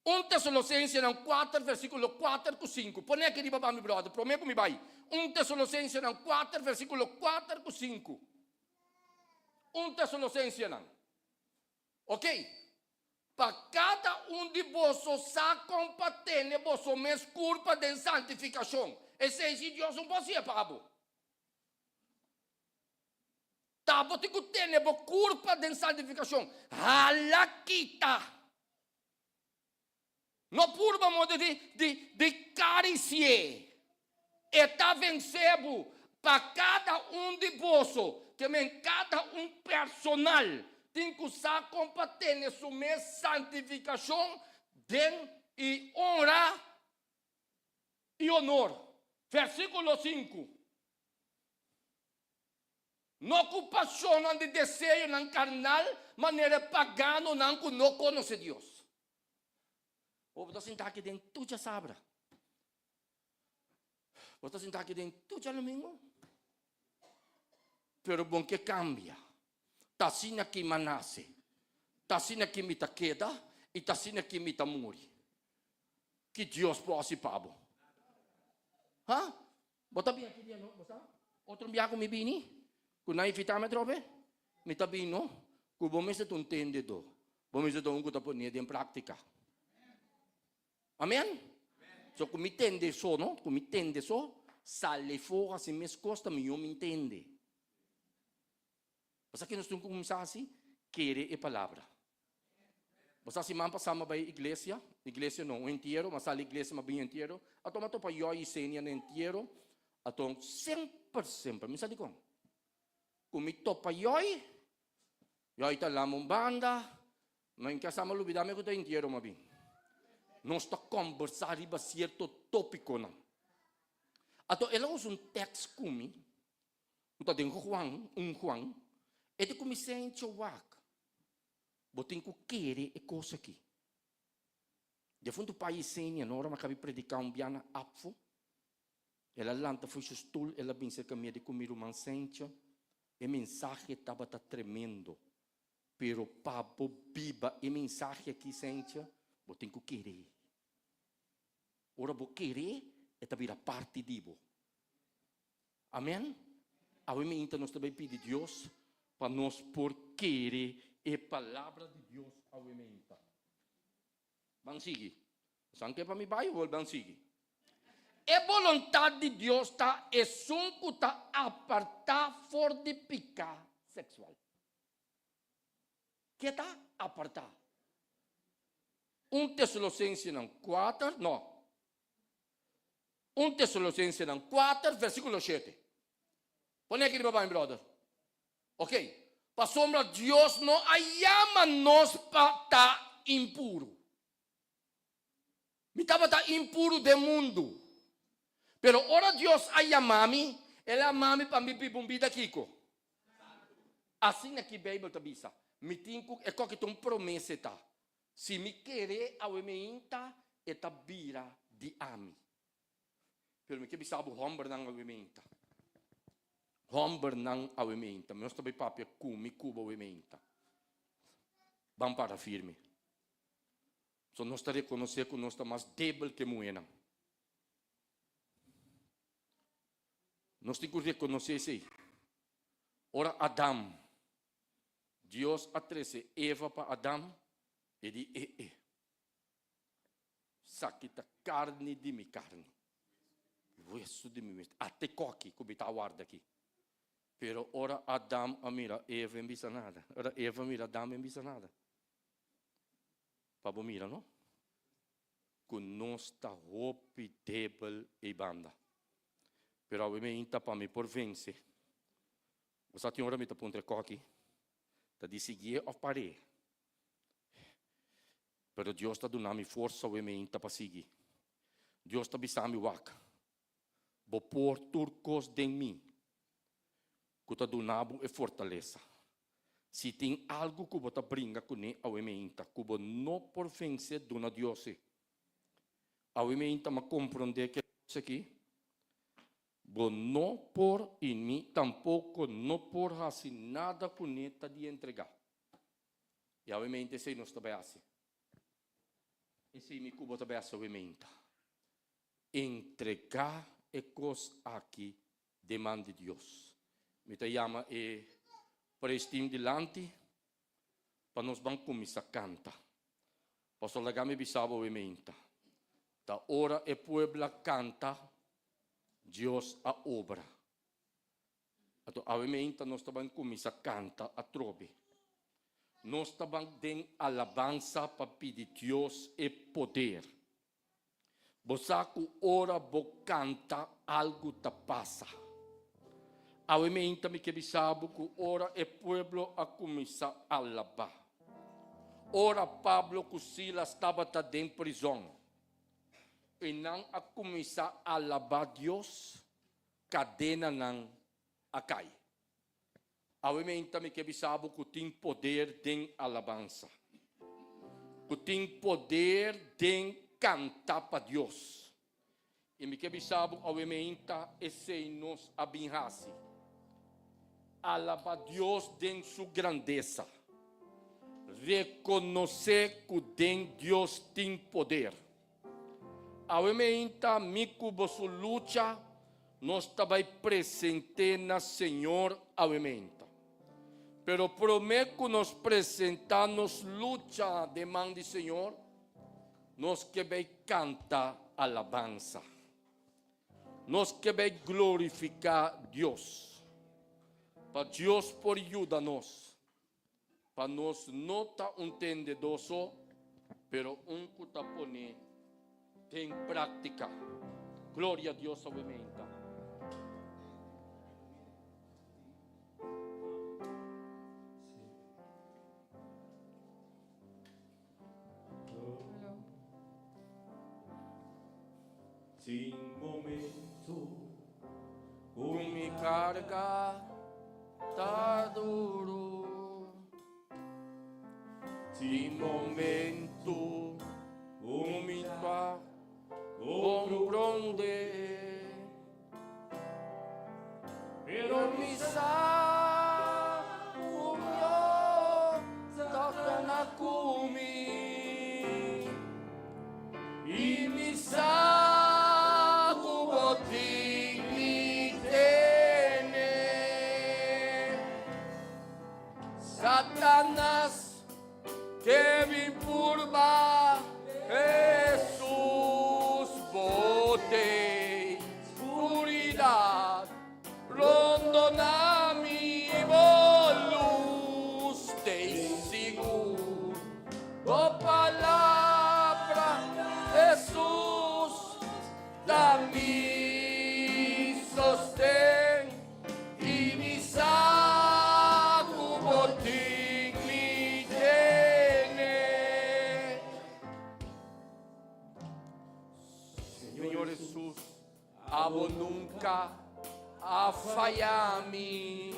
Un Tesalosensenan kuater versíkulo kuater ku sinku. Pone aki riba pa mi bròder, promé ku mi bai. Un Tesalosensenan kuater versíkulo kuater ku sinku. Un Tesalosensenan. Ok. Pa kada un di boso sa kon pa tene boso mes kurpa den santifikashon. Esei si Dios un por hasié pa bo. Ta bo tin ku tene bo kurpa den santifikashon. Hala kita. No purba moda di di di karisié. E ta vensé bo. Pa kada un di boso, ke men kada un personal, tin ku sa kon pa tene su mes santifikashon den i onra i onor. Versíkulo sinku. No ku pasionnan di deseonan karnal manera e paganonan ku no konosé Dios. Bo ta sinta aki den tur djasabra. Bo ta sinta aki den tur djadomingo. Pero bon ke kambia. Ta asina ki mi a nase. Ta asina ki mi ta keda i ta asina ki mi ta muri. Ki Dios por hasi pa bo? Ha? Bo ta bin aki dia no, bo sa? Otro bia ku mi bini, ku nan invitá mi atrobe, mi ta bin no, ku bo mester ta un tendedó, bo mester ta un ku ta pon'é den práktika. Amen? So ku mi tende so no, ku mi tende so, sali afó hasi meskos ta mihó mi ntende. Bo sa ke nos tin ku kuminsá hasi? Kere e palabra. Bo sa siman pasá mi a bai iglesia, iglesia no, un entiero, mi a sali iglesia mi a bin entiero, a tuma topa yo i Senia na entiero, aton semper semper, mi sa dikon? Ku mi topa yoi, yoi ta lama un banda, ma in kasa mi a lubida mi ku ta entiero mi a bin. Nos ta kombersá riba sierto tópikonan. Ato el a usa un tèks ku mi, Ku ta den Juan, un Juan, e di ku mi sencho wak, bo tin ku kere e kos aki. Defuntu Pai Yesenia, no ora mi a kabi prediká un bia na Apfo, el a lanta fo'i su stul, el a bin serka mi, e di ku mi ruman Sencho, e mensahe tabata tremendo, pero pa bo biba e mensahe aki, Sencho, bo tin ku kere. Ora bo kere, e ta bira parti di bo. Amen. Awe meinta nos ta bay pidi Dios pa nos por kere e palabra di Dios awe meinta. Ban sigui. San ke pa mi bay o ban sigui? E boluntad di Dios ta esun cu ta aparta for di pica sexual. Ke ta aparta? Un Tesalosensenan kuater, no. Un Tesalosensenan kuater, versíkulo shete. Pone aki riba mi, bròder. Ok. Pasobra Dios no a yama nos pa ta impuru. Mi tabata impuru den mundu. Pero ora Dios a yama mi, El a yama mi pa mi biba un bida kiko? Asina ki Beibel ta bisa. Mi tin ku, e koki ta un promesa e ta. Si mi kere awe meinta, e ta bira di ami. Pero mi ke bisa bo hòmbernan awe meinta. Hòmbernan awe meinta. Mi nos ta bai papia ku mi ku bo awe meinta. Ban para firme. So nos ta rekonosé ku nos ta mas debel ke muhénan. Nos tin ku rekonosé esei. Ora Adam Dios a trese Eva pa Adam, e di, E e, saki ta karni di mi karni, wesu di mi wesu, ate koki ku mi ta warda aki. Pero ora Adam a mira Eva, e bisa nada. Ora Eva mira Adam, e bisa nada. Pa bo mira, no? Ku nos ta hopi debel ei banda. Pero awe mi ainda pa mi por vense. Bo sa tin ora mi ta puntra e koki, ta disiguié òf par'é? Pero Dios ta duna mi forsa awe meinta pa sigui. Dios ta bisa mi, Wak, bo por tur kos den mi ku ta duna bo e fortalesa. Si tin algu ku bo ta bringa kuné awe meinta ku bo no por vense, duna Dios e. Awe meinta mi a komprondé ke kos aki. Bo no por i mi tampoko no por hasi nada ku ne ta di entregá. I awemente esei nos ta bai hasi. Esei mi ku bo ta bai hasi awe meinta. Entregá e kos aki den man di Dios. Mi ta yama e praise team dilanti pa nos ban kuminsá kanta. Pasobra laga mi bisa bo awe meinta, ta ora e pueblo a kanta, Dios a obra. Anto awe meinta nos ta ban kuminsá kanta atrobe. Nos ta ban den alabansa pa pidi Dios e poder. Bo sa ku ora bo kanta algu ta pasa. Awe meinta mi ke bisa bo ku ora e pueblo a kuminsá alabá. Ora Pablo ku Silas tabata den prizòn i nan a kuminsá alabá Dios, kadenanan a kai. Awe meinta mi ke bisa bo ku tin poder den alabansa. Ku tin poder den kanta pa Dios. I mi ke bisa bo awe meinta esei nos a bin hasi. Alaba Dios den su grandesa. Rekonosé ku den Dios tin poder. Awe meinta mi ku boso lucha nos ta bai present'é na Señor awe meinta. Pero promé ku nos presentá nos lucha den man di Señor, nos ke bai kanta alabansa. Nos ke bai glorifiká Dios. Pa Dios por yuda nos. Pa nos no ta un tendedó so, pero un ku ta pone den práktika. Gloria a Dios awe meinta. Tin momento ku mi karga ta duru. Tin momento ku mi ta komprondé. Pero mi sa ku Dios ta kana ku mi. I mi sa ku bo tin mi tene. Satanas ke bin purba Hesus bo tei skuridat rondona mi bo lus tei sigur bo palabra Hesus ta mi sosten. I mi sa ku bo tin mi tene. Señor Hesus, abo nunka a faya mi.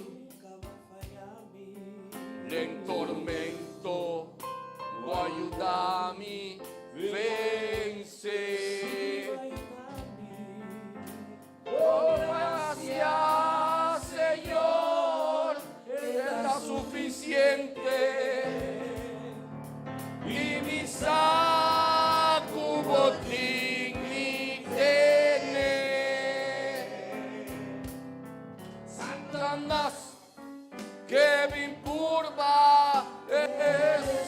Den tormento bo a yuda mi vense. Bo gracia, Señor, ta suficiente i mi sa cu bo tin mi tene. Satanas ke bin purba Hesus.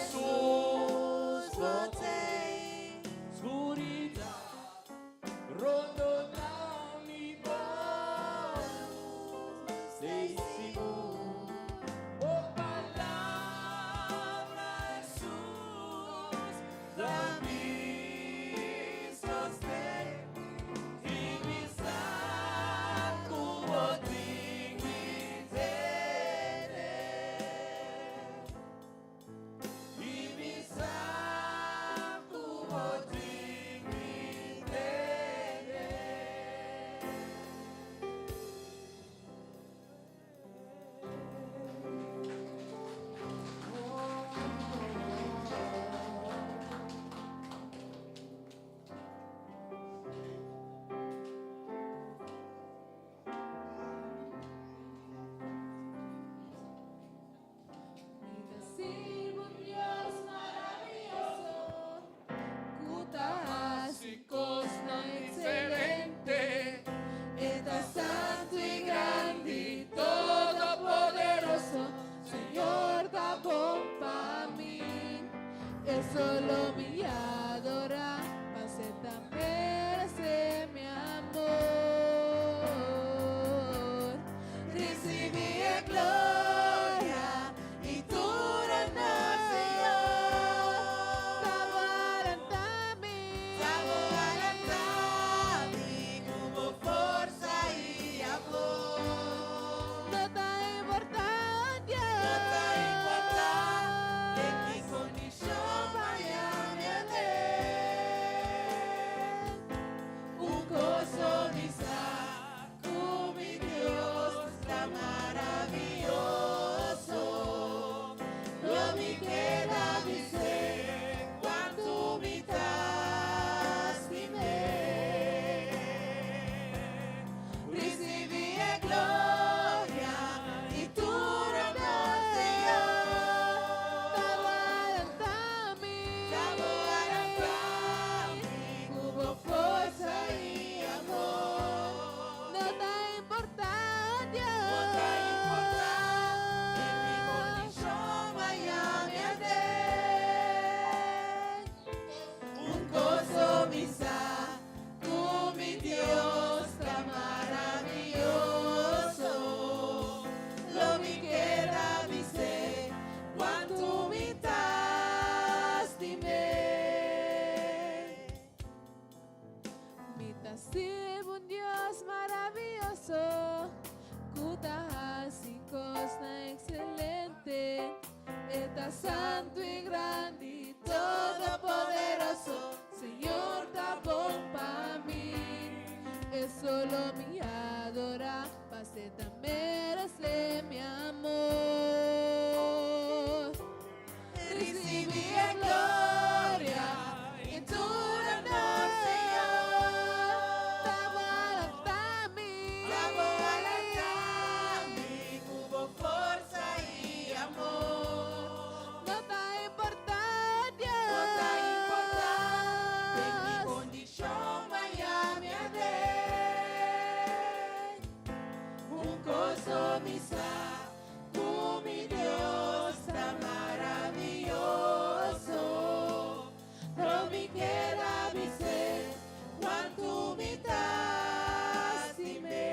E solo mi adora, pas'e ta merece mi amor. Ricibi e gloria y tur honor, Señor. Ta bo a lanta mi, ta bo a lanta mi cu bo forsa y amor. No ta importa, Dios. No ta importa den ki condicion vaya mi ade. Un cos mi sa cu mi Dios ta maraviyoso. Lo mi keda bis'é cuanto mi ta stim'é. Ricibi e gloria y tur honor, Señor. Ta bo a lanta mi, ta bo a lanta mi cu bo forsa y amor. No ta importa, Dios. No ta importa den mi condicion vaya mi ade. Un cos mi sa cu mi Dios ta maraviyoso. Lo mi keda bis'é cuanto mi ta stim'é. Mi ta sirbi un Dios maraviyoso, cu ta haci cosnan excelente. E ta santo y grandi, todopoderoso. Señor ta bon pa mi. E solo mi adora, pas'e ta merece mi amor. Ricibi e gloria y tur honor, Señor. Ta bo a lanta mi, ta bo a lanta mi cu bo forsa y amor. No ta importa, Dios. No ta importa den mi condicion vaya mi ade. Un cos mi sa cu mi Dios ta maraviyoso. Lo mi keda bis'é cuanto mi ta stim'é.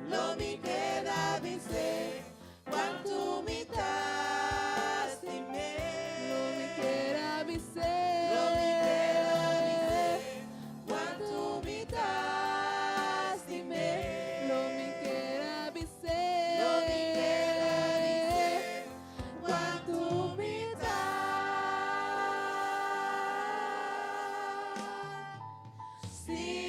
Lo mi keda bis'é cuanto mi ta stim'é. Lo mi keda bis'é. Lo mi keda bis'é cuanto mi ta stim'é. Lo mi keda bis'é. Lo mi keda bis'é cuanto mi ta stim'é.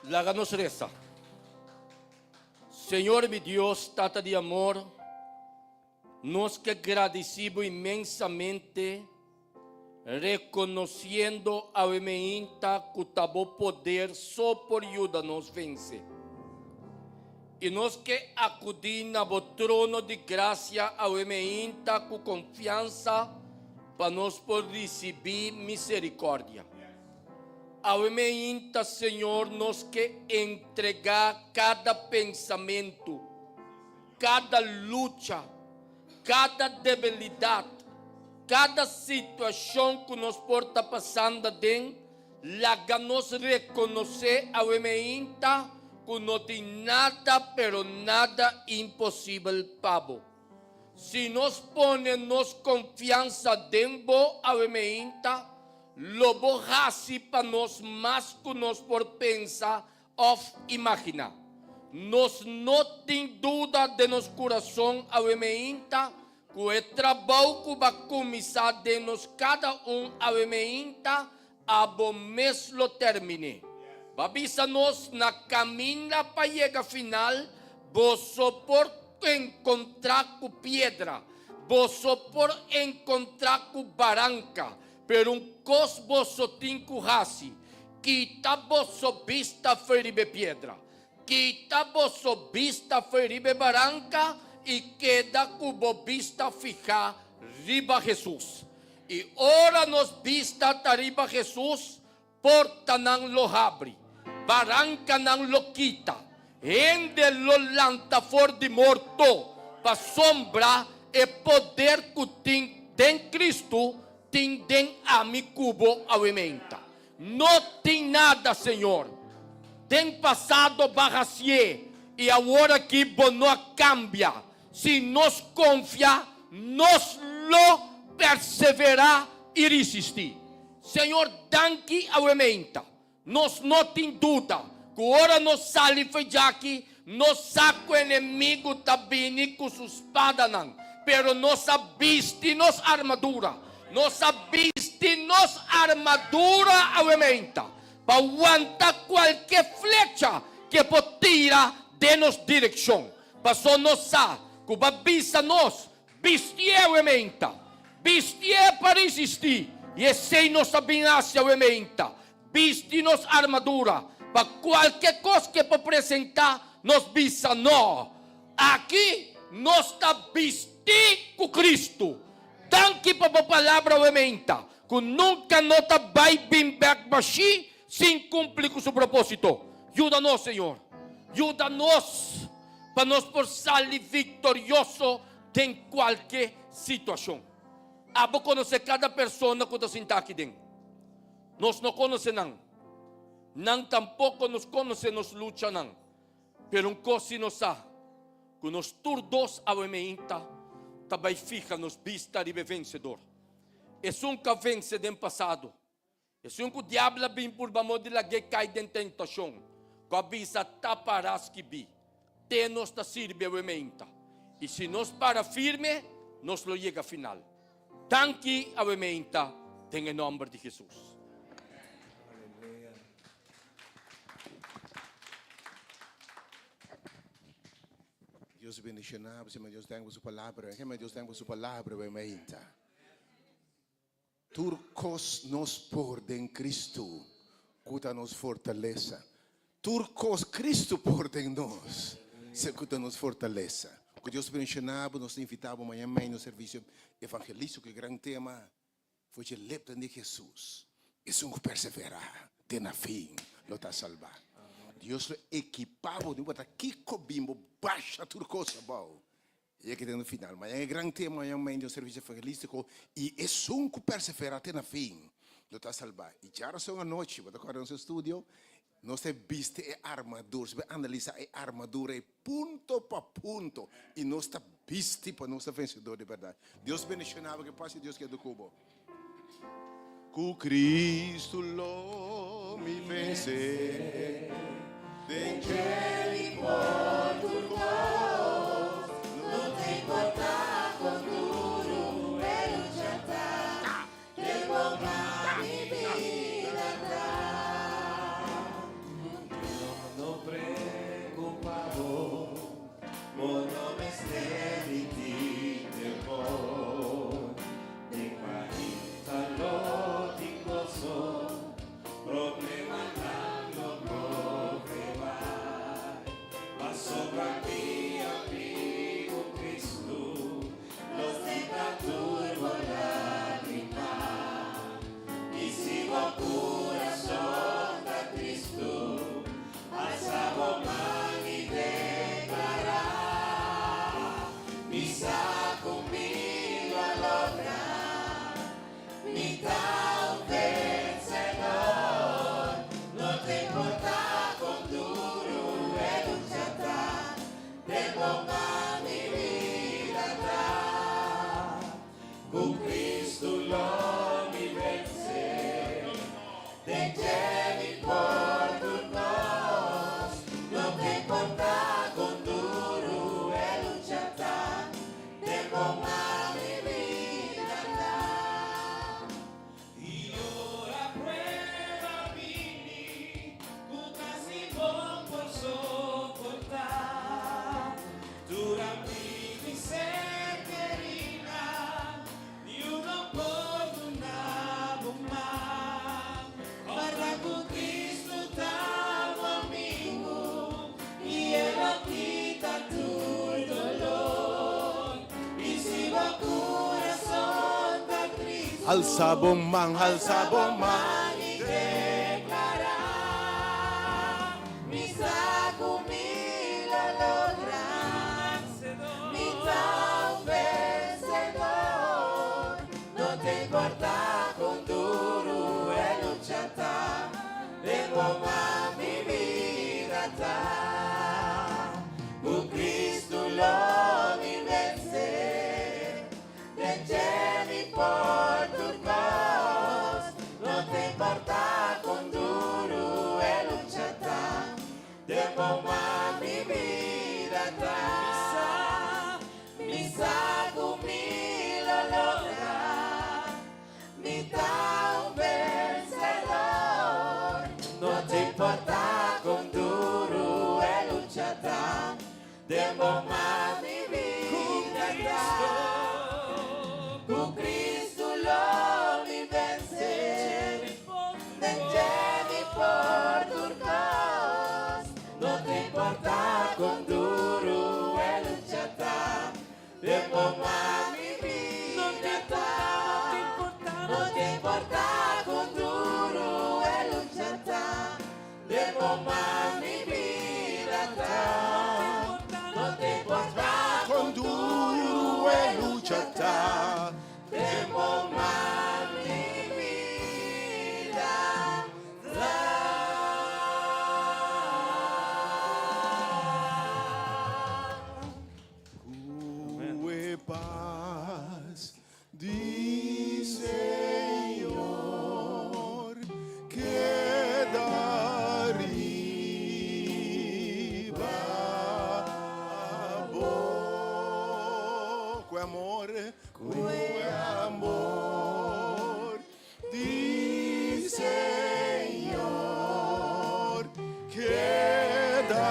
Laga nos resa. Señor mi Dios, Tata di amor, nos ke gradici Bo inmensamente, reconociendo awe meinta cu ta Bo poder so por yuda nos vence. Y nos ke acudi na Bo trono di gracia awe meinta cu confiansa pa nos por ricibi misericordia. Awe meinta, Señor, nos ke entrega cada pensamento, cada lucha, cada debilidad, cada situacion cu nos por ta pasando aden, laga nos reconoce awe meinta cu no tin nada pero nada imposibel pa Bo. Si nos pone nos confiansa den Bo awe meinta, lo Bo haci pa nos mas cu nos por pensa of imagina. Nos no tin duda den nos curason awe meinta cu e trabou cu Bo a cuminsa den nos cada un awe meinta, Abo mes lo terminé. Bo a bisa nos na caminda pa yega final, boso por encontrá cu piedra, boso por encontrá cu baranca, pero un cos boso tin cu haci, kita boso bista fo'i riba e piedra, kita boso bista fo'i riba e baranca y keda cu bo bista fihá riba Jesús. I ora nos bista ta riba Hesus, Portanan lo habri, barankanan lo kita, hende lo lanta for di morto, pasobra e poder ku tin den Kristu tin den ami ku bo awementa. No tin nada, Señor. Den pasado bo a hasié i awor aki bo no a kambia. Si nos konfia, nos lo perseverá i risistí. Señor, danki awe meinta. Nos no tin duda ku ora nos sali for djaki, nos sa ku enemigu ta bini ku su spadanan, pero nos a bisti nos armadura. Nos a bisti nos armadura awe meinta pa wanta kualke flecha ke por tira den nos direkshon. Paso nos sa ku bo a bisa nos Bistié awe meinta. Bistié pa resistí. I esei nos ta bin hasi awe meinta. Bisti nos armadura pa kualke kos ke por presentá nos bisa no. Aki nos ta bistí ku Kristu. Danki pa bo palabra awe meinta, ku nunka no ta bai bin bèk bashí sin kumpli ku su propósito. Yuda nos, Señor. Yuda nos pa nos por sali viktorioso den kualke situashon. Abo konosé kada persona ku ta sinta aki den. Nos no konosé nan. Nan tampoko nos konosé nos luchanan. Pero un kos si nos sa, ku nos tur dos awe meinta ta bai fiha nos bista riba e vensedor. Esun ku a vense den pasado. Esun ku diabel a bin purba mo di lag'é kai den tentashon, ku a bisa ta pará skibí, Te nos ta sirbi awe meinta, i si nos para firme, nos lo yega final. Danki awe meinta den e nòmber di Hesus. Dios bendiciona bo, Señor Dios danki pa su palabra. Dios danki pa su palabra awe meinta. Tur kos nos por den Kristu, ku ta nos fortalesa. Tur kos Kristu por den nos, ku ta nos fortalesa. Ku Dios bendiciona bo, nos ta invita bo mañana mei nos servicio evangelístico, e gran tema for dje lepnan di Jesus, Esun ku persevera te na fin lo ta salba. Dios lo ekipa bo, no importa kiko bin bo basha tur kos abou. I aki den final, mañan e gran tema, mañan mei den un servicio evangelístico, i esun ku persevera te na fin lo ta salbá. I djarason anochi, bo ta kòrda nos estudio, nos ta bisti e armadura, nos ta analisá e armadura ei punto pa punto, i nos ta bisti pa nos ta vensedor di bèrdat. Dios bendishoná bo, ku e pas di Dios keda ku bo. Ku Cristo lo mi vense. Den dje mi por tur kos. No ta importa kon duru e lucha ta. Den bo man mi bida ta. No preocupa bo, bo no mester di tin temor. Den mainta lo tin goso, problemanan lo broke bai. Pasobra mi amigu Cristo lo kita tur bo lágrima. I si bo kurason ta tristu, alsa bo man i deklará, Mi sa ku mi lo logra, mi ta un vensedor. No ta importá kon duru e lucha ta, den bo man mi bida ta. Ku Cristo lo mi vense. Den dje mi por tur kos. No ta importá kon duru e lucha ta, den bo man mi bida ta. I ora prueba bini, ku kasi bo por soportá, Tur amigu i ser kerinan, niun no por duna bo man. Kòrda ku Kristu ta bo amigu, i e lo kita tur dolor. I si bo kurason ta tristu, Alsa bo man, alsa bo man. i. Tempo pa mi bida ta Ku Kristu lo mi vense Den dje mi por tur kos No ta importá kon duru e lucha ta Tempo pa mi bida ta Mi sa ku mi lo logra Mi ta un vensedor No ta importá kon duru e lucha ta Tempo pa mi bida ta Ku Kristu lo mi vense Den dje mi por tur kos No ta importá kon duru e lucha ta Tempo pa mi bida ta No ta importá kon duru e lucha ta Tempo pa mi bida ta No ta importá Kon duru e lucha ta Tempo pa mi bida ta. Ku e pas di Señor keda riba bo. Ku amor, ku amor di Señor keda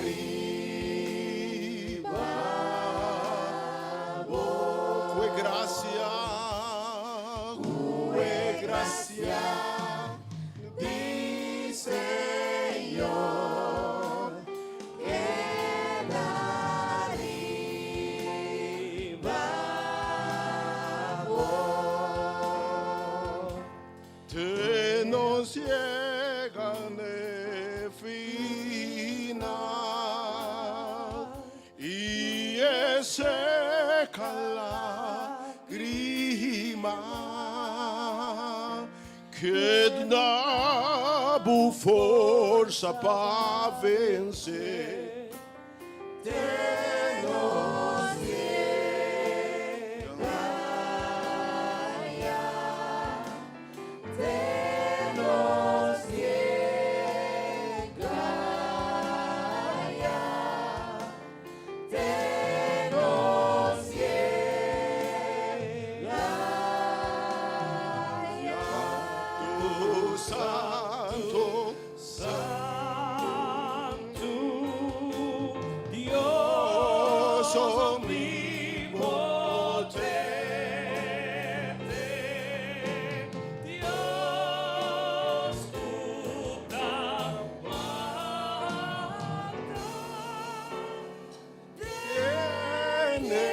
riba bo. Ku grasia, ku grasia di Señor Keda riba bo. Te nos yega n'e final i e seka lágrima ku duna bo forsa pa vense. Te nos yega Te nos yega Te nos yega Tu santu, Santu Dios Dios omnipotente, Dios ku ta warda. Tene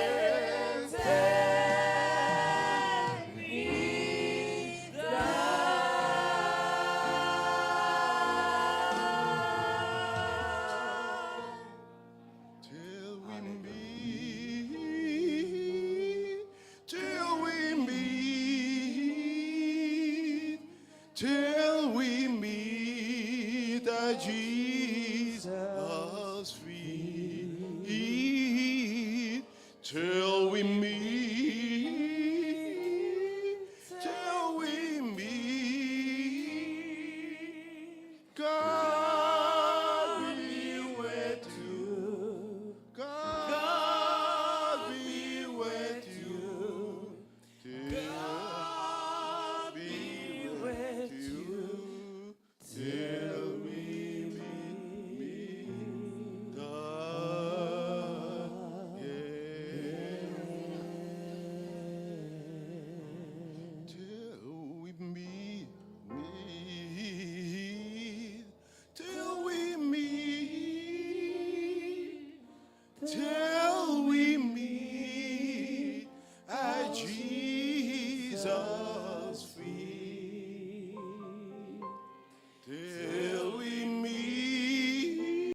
Till we meet, till we meet, till we meet at Jesus' feet, till we meet, till we meet. God be with you. God be with you. God be with you. Till we meet, meet again. Till we meet, meet, till we meet, till we meet at Jesus' feet.